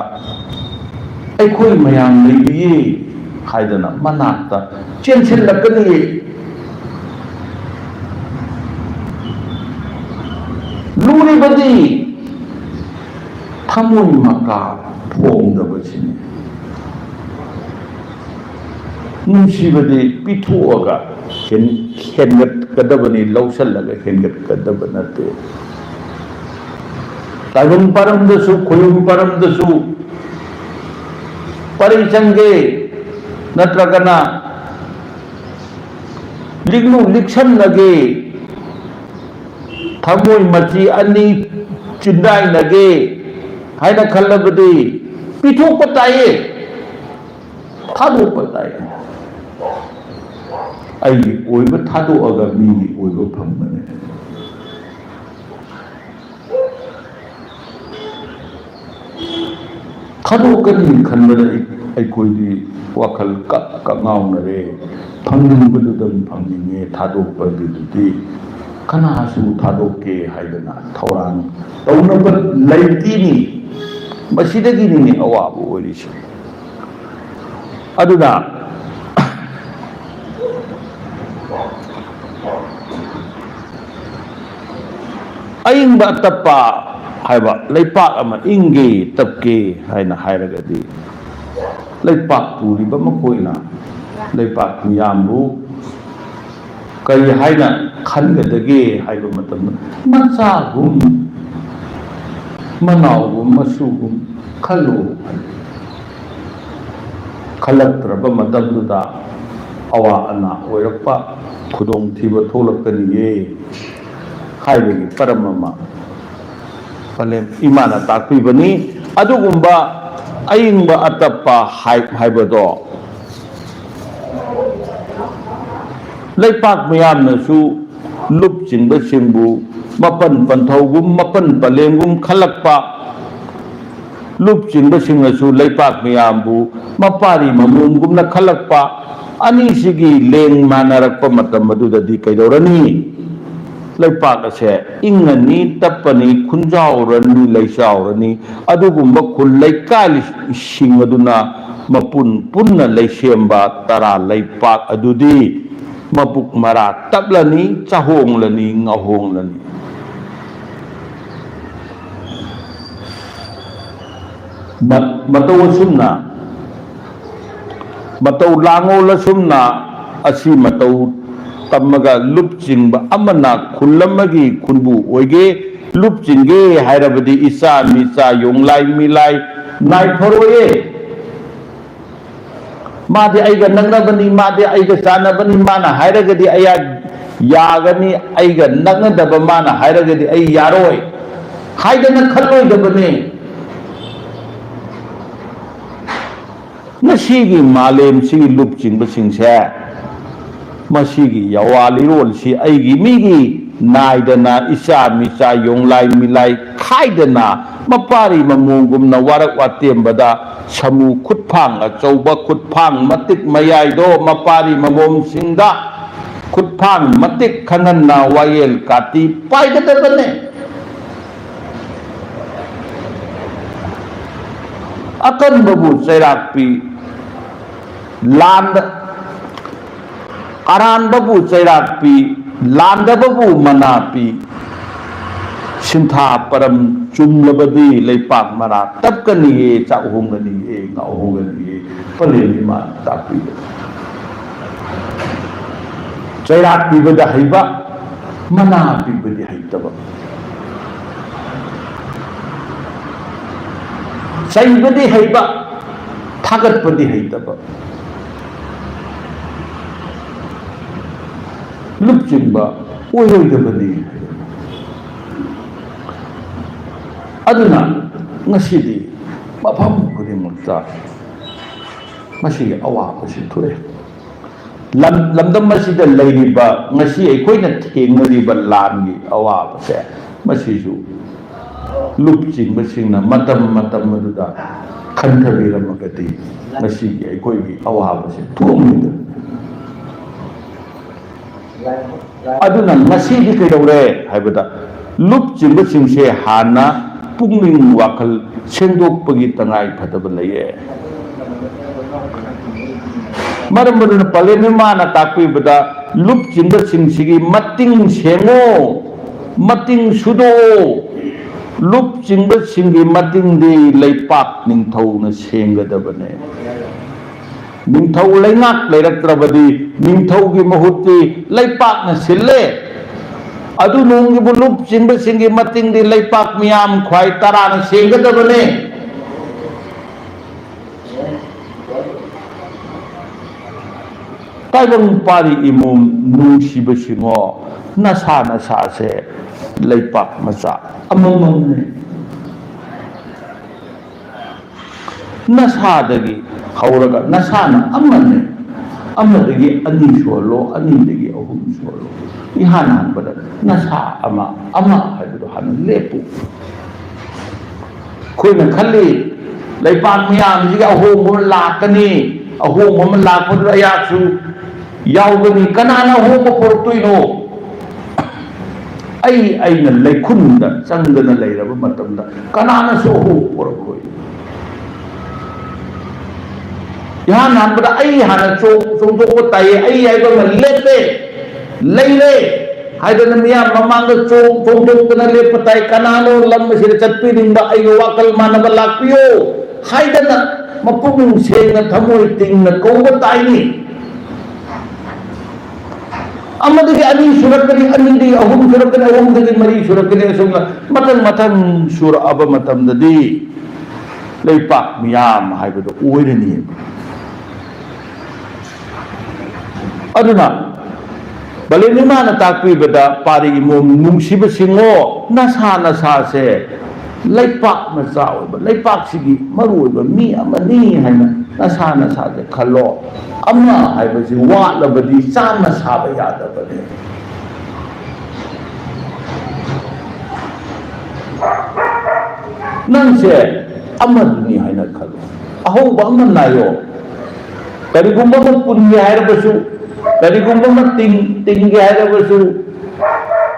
"ꯑꯩꯈꯣꯏ ꯃꯌꯥꯝ ꯂꯩꯔꯤꯌꯦ" ꯍꯥꯏꯗꯅ ꯃꯅꯥꯛꯇ ꯆꯦꯟꯁꯤꯜꯂꯛꯀꯅꯤꯌꯦ꯫ ꯂꯨꯔꯤꯕꯗꯤ ꯊꯃꯣꯏ ꯃꯀꯥ ꯐꯣꯡꯗꯕꯁꯤꯅꯤ꯫ ꯅꯨꯡꯁꯤꯕꯗꯤ ꯄꯤꯊꯣꯛꯑꯒ ꯍꯦꯟ-, ꯍꯦꯟꯒꯠꯀꯗꯕꯅꯤ, ꯂꯧꯁꯜꯂꯒ ꯍꯦꯟꯒꯠꯀꯗꯕ ꯅꯠꯇꯦ꯫ ꯇꯥꯏꯕꯪ ꯄꯥꯔꯝꯗꯁꯨ, ꯈꯣꯏꯕꯨꯝ ꯄꯥꯔꯝꯗꯁꯨ ꯄꯔꯤ ꯆꯪꯒꯦ, ꯅꯠꯇ꯭ꯔꯒꯅ ꯂꯤꯛꯂꯨ ꯂꯤꯛꯁꯟꯅꯒꯦ, ꯊꯃꯣꯏ ꯃꯆꯤ ꯑꯅꯤ ꯆꯤꯟꯗꯥꯏꯅꯒꯦ ꯍꯥꯏꯅ ꯈꯜꯂꯕꯗꯤ ꯄꯤꯊꯣꯛꯄ ꯇꯥꯏꯌꯦ, ꯊꯥꯗꯣꯛꯄ ꯇꯥꯏꯌꯦ꯫ ꯑꯩꯒꯤ ꯑꯣꯏꯕ ꯊꯥꯗꯣꯛꯑꯒ ꯃꯤꯒꯤ ꯑꯣꯏꯕ ꯐꯪꯕꯅꯦ꯫ ꯊꯥꯗꯣꯛꯀꯅꯤ ꯈꯟꯕꯗ ꯑꯩ-, ꯑꯩꯈꯣꯏꯗꯤ ꯋꯥꯈꯜ ꯀꯛ ꯀꯛ ꯉꯥꯎꯅꯔꯦ꯫ ꯐꯪꯅꯤꯡꯕꯗꯨꯗꯪ ꯐꯪꯅꯤꯡꯉꯦ, ꯊꯥꯗꯣꯛꯄꯒꯤꯗꯨꯗꯤ ꯀꯅꯥꯁꯨ ꯊꯥꯗꯣꯛꯀꯦ ꯍꯥꯏꯗꯅ ꯊꯧꯔꯥꯡ ꯇꯧꯅꯕ ꯂꯩꯇꯦꯅꯤ꯫ ꯃꯁꯤꯗꯒꯤꯅꯤꯅꯦ ꯑꯋꯥꯕ ꯑꯣꯏꯔꯤꯁꯦ꯫ ꯑꯗꯨꯅ ꯑꯏꯪꯕ ꯑꯇꯞꯄ ꯍꯥꯏꯕ ꯂꯩꯄꯥꯛ ꯑꯃ ꯏꯪꯒꯦ ꯇꯞꯀꯦ ꯍꯥꯏꯅ ꯍꯥꯏꯔꯒꯗꯤ, ꯂꯩꯄꯥꯛ ꯄꯨꯔꯤꯕ ꯃꯈꯣꯏꯅ ꯂꯩꯄꯥꯛ ꯃꯤꯌꯥꯝꯕꯨ ꯀꯔꯤ ꯍꯥꯏꯅ ꯈꯟꯒꯗꯒꯦ ꯍꯥꯏꯕ ꯃꯇꯝꯗ, "ꯃꯆꯥꯒꯨꯝ, ꯃꯅꯥꯎꯒꯨꯝ, ꯃꯁꯨꯒꯨꯝ ꯈꯜꯂꯨ" ꯍꯥꯏ꯫ ꯈꯜꯂꯛꯇ꯭ꯔꯕ ꯃꯇꯝꯗꯨꯗ ꯑꯋꯥ ꯑꯅꯥ ꯑꯣꯏꯔꯛꯄ, ꯈꯨꯗꯣꯡꯊꯤꯕ ꯊꯣꯛꯂꯛꯀꯅꯤꯌꯦ ꯍꯥꯏꯕꯒꯤ ꯄꯔꯝ ꯑꯃ ꯄꯂꯦꯝ ꯏꯃꯥꯅ ꯇꯥꯛꯄꯤꯕꯅꯤ꯫ ꯑꯗꯨꯒꯨꯝꯕ ꯑꯏꯪꯕ ꯑꯇꯞꯄ ꯍꯥꯏ-, ꯍꯥꯏꯕꯗꯣ ꯂꯩꯄꯥꯛ ꯃꯤꯌꯥꯝꯅꯁꯨ ꯂꯨꯞ ꯆꯤꯡꯕꯁꯤꯡꯕꯨ ꯃꯄꯟ ꯄꯟꯊꯧꯒꯨꯝ ꯃꯄꯟ ꯄꯂꯦꯝꯒꯨꯝ ꯈꯜꯂꯛꯄ, ꯂꯨꯞ ꯆꯤꯡꯕꯁꯤꯡꯅꯁꯨ ꯂꯩꯄꯥꯛ ꯃꯤꯌꯥꯝꯕꯨ ꯃꯄꯥꯔꯤ ꯃꯃꯣꯝꯒꯨꯝꯅ ꯈꯜꯂꯛꯄ, ꯑꯅꯤꯁꯤꯒꯤ ꯂꯦꯡ ꯃꯥꯟꯅꯔꯛꯄ ꯃꯇꯝ ꯑꯗꯨꯗꯗꯤ ꯀꯩꯗꯧꯔꯅꯤ? ꯂꯩꯄꯥꯛ ꯑꯁꯦ ꯏꯪꯉꯅꯤ, ꯇꯞꯄꯅꯤ, ꯈꯨꯟꯖꯥꯎꯔꯅꯤ, ꯂꯩꯆꯥꯎꯔꯅꯤ꯫ ꯑꯗꯨꯒꯨꯝꯕ ꯈꯨꯜ ꯂꯩꯀꯥꯏꯁꯤꯡ ꯑꯗꯨꯅ ꯃꯄꯨꯟ ꯄꯨꯟꯅ ꯂꯩꯁꯦꯝꯕ ꯇꯔꯥ ꯂꯩꯄꯥꯛ ꯑꯗꯨꯗꯤ ꯃꯕꯨꯛ ꯃꯔꯥ ꯇꯞꯂꯅꯤ, ꯆꯥꯍꯣꯡꯂꯅꯤ, ꯉꯥꯍꯣꯡꯂꯅꯤ꯫ ꯃ-, ꯃꯇꯧ ꯑꯁꯨꯝꯅ, ꯃꯇꯧ ꯂꯥꯡꯑꯣꯜ ꯑꯁꯨꯝꯅ ꯑꯁꯤ ꯃꯇꯧ ꯇꯝꯃꯒ ꯂꯨꯞ ꯆꯤꯡꯕ ꯑꯃꯅ ꯈꯨꯜ ꯑꯃꯒꯤ ꯈꯨꯟꯕꯨ ꯑꯣꯏꯒꯦ, ꯂꯨꯞ ꯆꯤꯡꯒꯦ ꯍꯥꯏꯔꯕꯗꯤ ꯏꯆꯥ ꯃꯤꯆꯥ ꯌꯣꯡꯂꯥꯏ ꯃꯤꯂꯥꯏ ꯅꯥꯏꯐꯔꯣꯏꯌꯦ꯫ ꯃꯥꯗꯤ ꯑꯩꯒ ꯅꯛꯅꯕꯅꯤ, ꯃꯥꯗꯤ ꯑꯩꯒ ꯆꯥꯟꯅꯕꯅꯤ, ꯃꯥꯅ ꯍꯥꯏꯔꯒꯗꯤ ꯑꯩ ꯌꯥꯒꯅꯤ, ꯑꯩꯒ ꯅꯛꯅꯗꯕ ꯃꯥꯅ ꯍꯥꯏꯔꯒꯗꯤ ꯑꯩ ꯌꯥꯔꯣꯏ ꯍꯥꯏꯗꯅ ꯈꯜꯂꯣꯏꯗꯕꯅꯤ꯫ ꯉꯁꯤꯒꯤ ꯃꯥꯂꯦꯝꯁꯤꯒꯤ ꯂꯨꯞꯆꯤꯡꯕꯁꯤꯡꯁꯦ, ꯃꯁꯤꯒꯤ ꯌꯥꯋꯥ ꯂꯤꯔꯣꯜꯁꯤ ꯑꯩꯒꯤ ꯃꯤꯒꯤ ꯅꯥꯏꯗꯅ ꯏꯆꯥ ꯃꯤꯆꯥ ꯌꯣꯡꯂꯥꯏ ꯃꯤꯂꯥꯏ ꯈꯥꯏꯗꯅ ꯃꯄꯥꯔꯤ ꯃꯃꯣꯝꯒꯨꯝꯅ ꯋꯥꯔꯛ ꯋꯥꯇꯦꯝꯕꯗ ꯁꯃꯨ ꯈꯨꯠꯐꯥꯡ ꯑꯆꯧꯕ ꯈꯨꯠꯐꯥꯡ ꯃꯇꯤꯛ ꯃꯌꯥꯏꯗꯣ ꯃꯄꯥꯔꯤ ꯃꯃꯣꯝꯁꯤꯡꯗ ꯈꯨꯠꯐꯥꯡ ꯃꯇꯤꯛ ꯈꯪꯍꯟꯅ ꯋꯥꯌꯦꯜ ꯀꯥꯇꯤ ꯄꯥꯏꯒꯗꯕꯅꯦ꯫ ꯑꯀꯟꯕꯕꯨ ꯆꯩꯔꯥꯛꯄꯤ ꯂꯥꯟꯗ ꯑꯔꯥꯟꯕꯕꯨ ꯆꯩꯔꯥꯛꯄꯤ, ꯂꯥꯟꯗꯕꯕꯨ ꯃꯅꯥ ꯄꯤ꯫ ꯁꯤꯟꯊꯥ ꯄꯔꯝ ꯆꯨꯝꯂꯕꯗꯤ ꯂꯩꯄꯥꯛ ꯃꯔꯥ ꯇꯞꯀꯅꯤꯌꯦ, ꯆꯥꯛꯍꯣꯡꯒꯅꯤꯌꯦ, ꯉꯥꯎꯍꯣꯡꯒꯅꯤꯌꯦ꯫ ꯄꯂꯦꯝ ꯏꯃꯥꯅ ꯇꯥꯛꯄꯤꯕ꯫ ꯆꯩꯔꯥꯛ ꯄꯤꯕꯗ ꯍꯩꯕ, ꯃꯅꯥ ꯄꯤꯕꯗꯤ ꯍꯩꯇꯕ꯫ ꯆꯩꯕꯗꯤ ꯍꯩꯕ, ꯊꯥꯒꯠꯄꯗꯤ ꯍꯩꯇꯕ, ꯂꯨꯞꯆꯤꯡꯕ ꯑꯣꯏꯔꯣꯏꯗꯕꯅꯤ꯫ ꯑꯗꯨꯅ ꯉꯁꯤꯗꯤ ꯃꯐꯝ ꯈꯨꯗꯤꯡꯃꯛꯇ ꯃꯁꯤꯒꯤ ꯑꯋꯥꯕꯁꯤ ꯊꯣꯛꯑꯦ꯫ ꯂꯝ-, ꯂꯝꯗꯝ ꯑꯁꯤꯗ ꯂꯩꯔꯤꯕ, ꯉꯁꯤ ꯑꯩꯈꯣꯏꯅ ꯊꯦꯡꯅꯔꯤꯕ ꯂꯥꯟꯒꯤ ꯑꯋꯥꯕꯁꯦ, ꯃꯁꯤꯁꯨ ꯂꯨꯞꯆꯤꯡꯕꯁꯤꯡꯅ ꯃꯇꯝ ꯃꯇꯝ ꯑꯗꯨꯗ ꯈꯟꯊꯕꯤꯔꯝꯃꯒꯗꯤ ꯉꯁꯤꯒꯤ ꯑꯩꯈꯣꯏꯒꯤ ꯑꯋꯥꯕꯁꯦ ꯊꯣꯛꯑꯝꯃꯣꯏꯗꯕꯅꯤ꯫ ꯑꯗꯨꯅ ꯉꯁꯤꯗꯤ ꯀꯩꯗꯧꯔꯦ ꯍꯥꯏꯕꯗ, ꯂꯨꯞꯆꯤꯡꯕꯁꯤꯡꯁꯦ ꯍꯥꯟꯅ ꯄꯨꯛꯅꯤꯡ ꯋꯥꯈꯜ ꯁꯦꯡꯗꯣꯛꯄꯒꯤ ꯇꯉꯥꯏ ꯐꯗꯕ ꯂꯩꯌꯦ꯫ ꯃꯔꯝ ꯑꯗꯨꯅ ꯄꯂꯦꯝ ꯏꯃꯥꯅ ꯇꯥꯛꯄꯤꯕꯗ, ꯂꯨꯞꯆꯤꯡꯕꯁꯤꯡꯁꯤꯒꯤ ꯃꯇꯤꯡ ꯁꯦꯡꯉꯣ, ꯃꯇꯤꯡ ꯁꯨꯗꯣꯛꯑꯣ꯫ ꯂꯨꯞꯆꯤꯡꯕꯁꯤꯡꯒꯤ ꯃꯇꯤꯡꯗꯤ ꯂꯩꯄꯥꯛ ꯅꯤꯡꯊꯧꯅ ꯁꯦꯡꯒꯗꯕꯅꯦ꯫ ꯅꯤꯡꯊꯧ ꯂꯩꯉꯥꯛ ꯂꯩꯔꯛꯇ꯭ꯔꯕꯗꯤ ꯅꯤꯡꯊꯧꯒꯤ ꯃꯍꯨꯠꯇꯤ ꯂꯩꯄꯥꯛꯅ ꯁꯤꯜꯂꯦ꯫ ꯑꯗꯨ ꯅꯣꯡꯒꯤꯕꯨ ꯂꯨꯞꯆꯤꯡꯕꯁꯤꯡꯒꯤ ꯃꯇꯤꯡꯗꯤ ꯂꯩꯄꯥꯛ ꯃꯤꯌꯥꯝ ꯈ꯭ꯋꯥꯏ ꯇꯔꯥꯅ ꯁꯦꯡꯒꯗꯕꯅꯦ꯫ ꯇꯥꯏꯕꯪ ꯄꯥꯔꯤ ꯏꯃꯣꯝ ꯅꯨꯡꯁꯤꯕꯁꯤꯡꯉꯣ, ꯅꯁꯥ ꯅꯁꯥꯁꯦ ꯂꯩꯄꯥꯛ ꯃꯆꯥ ꯑꯃꯃꯝꯅꯦ꯫ ꯅꯁꯥꯗꯒꯤ ꯍꯧꯔꯒ ꯅꯁꯥꯅ ꯑꯃꯅꯦ, ꯑꯃꯗꯒꯤ ꯑꯅꯤ ꯁꯨꯍꯜꯂꯣ, ꯑꯅꯤꯗꯒꯤ ꯑꯍꯨꯝ ꯁꯨꯍꯜꯂꯣ꯫ ꯏꯍꯥꯟ ꯍꯥꯟꯕꯗ ꯅꯁꯥ ꯑꯃ, ꯑꯃ ꯍꯥꯏꯕꯗꯣ ꯍꯥꯟꯅ ꯂꯦꯞꯄꯨ꯫ ꯑꯩꯈꯣꯏꯅ ꯈꯜꯂꯤ, ꯂꯩꯄꯥꯛ ꯃꯤꯌꯥꯝꯁꯤꯒꯤ ꯑꯍꯣꯡꯕ ꯑꯃ ꯂꯥꯛꯀꯅꯤ, ꯑꯍꯣꯡꯕ ꯑꯃ ꯂꯥꯛꯄꯗꯨꯗ ꯑꯩꯍꯥꯛꯁꯨ ꯌꯥꯎꯒꯅꯤ꯫ ꯀꯅꯥꯅ ꯑꯍꯣꯡꯕ ꯄꯨꯔꯛꯇꯣꯏꯅꯣ? ꯑꯩ, ꯑꯩꯅ ꯂꯩꯈꯨꯝꯗ ꯆꯪꯗꯅ ꯂꯩꯔꯕ ꯃꯇꯝꯗ ꯀꯅꯥꯅꯁꯨ ꯑꯍꯣꯡꯕ ꯄꯨꯔꯛꯂꯣꯏ꯫ ꯏꯍꯥꯟ ꯍꯥꯟꯕꯗ ꯑꯩ ꯍꯥꯟꯅ ꯆꯣꯡ-, ꯆꯣꯡꯊꯣꯛꯄ ꯇꯥꯏꯌꯦ, ꯑꯩ ꯍꯥꯏꯕ ꯑꯃ ꯂꯦꯞꯄꯦ, ꯂꯩꯔꯦ ꯍꯥꯏꯗꯅ ꯃꯤꯌꯥꯝ ꯃꯃꯥꯡꯗ ꯆꯣꯡ-, ꯆꯣꯡꯊꯣꯛꯇꯅ ꯂꯦꯞꯄ ꯇꯥꯏ꯫ "ꯀꯅꯥꯅꯣ ꯂꯝ ꯑꯁꯤꯗ ꯆꯠꯄꯤꯅꯤꯡꯕ, ꯑꯩꯒ ꯋꯥꯈꯜ ꯃꯥꯟꯅꯕ ꯂꯥꯛꯄꯤꯌꯨ" ꯍꯥꯏꯗꯅ ꯃꯄꯨꯛꯅꯤꯡ ꯁꯦꯡꯅ, ꯊꯃꯣꯏ ꯇꯤꯡꯅ ꯀꯧꯕ ꯇꯥꯏꯅꯤ꯫ ꯑꯃꯗꯒꯤ ꯑꯅꯤ ꯁꯨꯔꯛꯀꯅꯤ, ꯑꯅꯤꯗꯒꯤ ꯑꯍꯨꯝ ꯁꯨꯔꯛꯀꯅꯤ, ꯑꯍꯨꯝꯗꯒꯤ ꯃꯔꯤ ꯁꯨꯔꯛꯀꯅꯤ, ꯑꯁꯨꯝꯅ ꯃꯊꯪ ꯃꯊꯪ ꯁꯨꯔꯛꯑꯕ ꯃꯇꯝꯗꯗꯤ ꯂꯩꯄꯥꯛ ꯃꯤꯌꯥꯝ ꯍꯥꯏꯕꯗꯣ ꯑꯣꯏꯔꯅꯤꯕ꯫ ꯑꯗꯨꯅ ꯕꯂꯦꯅꯤꯃꯥꯅ ꯇꯥꯛꯄꯤꯕꯗ, ꯄꯥꯔꯤ ꯏꯃꯣꯝ ꯅꯨꯡꯁꯤꯕꯁꯤꯡꯉꯣ, ꯅꯁꯥ ꯅꯁꯥꯁꯦ ꯂꯩꯄꯥꯛ ꯃꯆꯥ ꯑꯣꯏꯕ, ꯂꯩꯄꯥꯛꯁꯤꯒꯤ ꯃꯔꯨ ꯑꯣꯏꯕ ꯃꯤ ꯑꯃꯅꯤ ꯍꯥꯏꯅ ꯅꯁꯥ ꯅꯁꯥꯁꯦ ꯈꯜꯂꯣ꯫ ꯑꯃ ꯍꯥꯏꯕꯁꯤ ꯋꯥꯠꯂꯕꯗꯤ ꯆꯥꯝꯃ ꯁꯥꯕ ꯌꯥꯗꯕꯅꯤ꯫ ꯅꯪꯁꯦ ꯑꯃꯗꯨꯅꯤ ꯍꯥꯏꯅ ꯈꯜꯂꯣ꯫ ꯑꯍꯧꯕ ꯑꯃ ꯅꯥꯏꯌꯣ꯫ ꯀꯔꯤꯒꯨꯝꯕ ꯑꯃ ꯄꯨꯟꯒꯦ ꯍꯥꯏꯔꯕꯁꯨ, ꯀꯔꯤꯒꯨꯝꯕ ꯑꯃ ꯇꯤꯡ-, ꯇꯤꯡꯒꯦ ꯍꯥꯏꯔꯕꯁꯨ,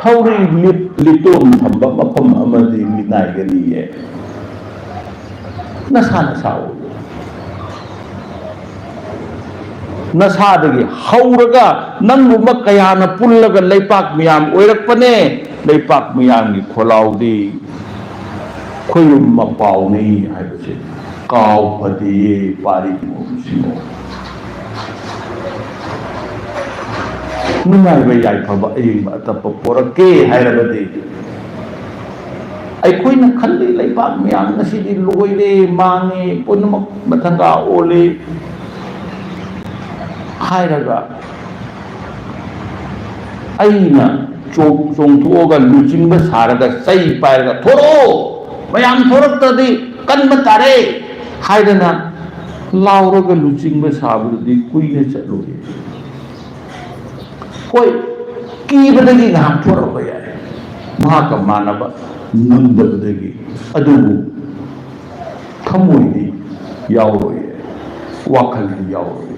ꯊꯧꯔꯤ ꯂꯤꯠ-, ꯂꯤꯇꯣꯟ ꯊꯝꯕ ꯃꯐꯝ ꯑꯃꯗꯤ ꯃꯤꯅꯥꯏꯒꯅꯤꯌꯦ꯫ ꯅꯁꯥ ꯅꯁꯥ ꯑꯣꯏꯌꯨ꯫ ꯅꯁꯥꯗꯒꯤ ꯍꯧꯔꯒ ꯅꯪꯒꯨꯝꯕ ꯀꯌꯥꯅ ꯄꯨꯜꯂꯒ ꯂꯩꯄꯥꯛ ꯃꯤꯌꯥꯝ ꯑꯣꯏꯔꯛꯄꯅꯦ꯫ ꯂꯩꯄꯥꯛ ꯃꯤꯌꯥꯝꯒꯤ ꯈꯣꯜꯂꯥꯎꯗꯤ ꯈꯣꯏꯔꯨꯝ ꯃꯄꯥꯎꯅꯤ ꯍꯥꯏꯕꯁꯦ ꯀꯥꯎ ꯐꯗꯦꯌꯦ ꯄꯥꯔꯤ ꯃꯣꯝꯁꯤꯡꯕꯨ꯫ ꯅꯨꯡꯉꯥꯏꯕ ꯌꯥꯏꯐꯕ ꯑꯌꯦꯡꯕ ꯑꯇꯞꯄ ꯄꯣꯔꯛꯀꯦ ꯍꯥꯏꯔꯕꯗꯤ, ꯑꯩꯈꯣꯏꯅ ꯈꯜꯂꯤ ꯂꯩꯕꯥꯛ ꯃꯌꯥꯝ ꯉꯁꯤꯗꯤ ꯂꯣꯏꯔꯦ, ꯃꯥꯡꯉꯦ, ꯄꯨꯝꯅꯃꯛ ꯃꯊꯪꯒꯥ ꯑꯣꯜꯂꯦ ꯍꯥꯏꯔꯒ, ꯑꯩꯅ ꯆꯣꯡ-, ꯆꯣꯡꯊꯣꯛꯑꯒ ꯂꯨꯆꯤꯡꯕ ꯁꯥꯔꯒ ꯆꯩ ꯄꯥꯏꯔꯒ "ꯊꯣꯔꯛꯑꯣ, ꯃꯌꯥꯝ ꯊꯣꯔꯛꯇ꯭ꯔꯗꯤ ꯀꯟꯕ ꯇꯥꯔꯦ" ꯍꯥꯏꯗꯅ ꯂꯥꯎꯔꯒ ꯂꯨꯆꯤꯡꯕ ꯁꯥꯕꯗꯨꯗꯤ ꯀꯨꯏꯅ ꯆꯠꯂꯣꯏ꯫ ꯍꯣꯏ, ꯀꯤꯕꯗꯒꯤ ꯉꯥꯏꯍꯥꯛ ꯊꯣꯔꯛꯄ ꯌꯥꯏ, ꯃꯍꯥꯛꯀ ꯃꯥꯟꯅꯕ ꯉꯝꯗꯕꯗꯒꯤ꯫ ꯑꯗꯨꯕꯨ ꯊꯃꯣꯏꯗꯤ ꯌꯥꯎꯔꯣꯏꯌꯦ, ꯋꯥꯈꯜꯗꯤ ꯌꯥꯎꯔꯣꯏꯌꯦ꯫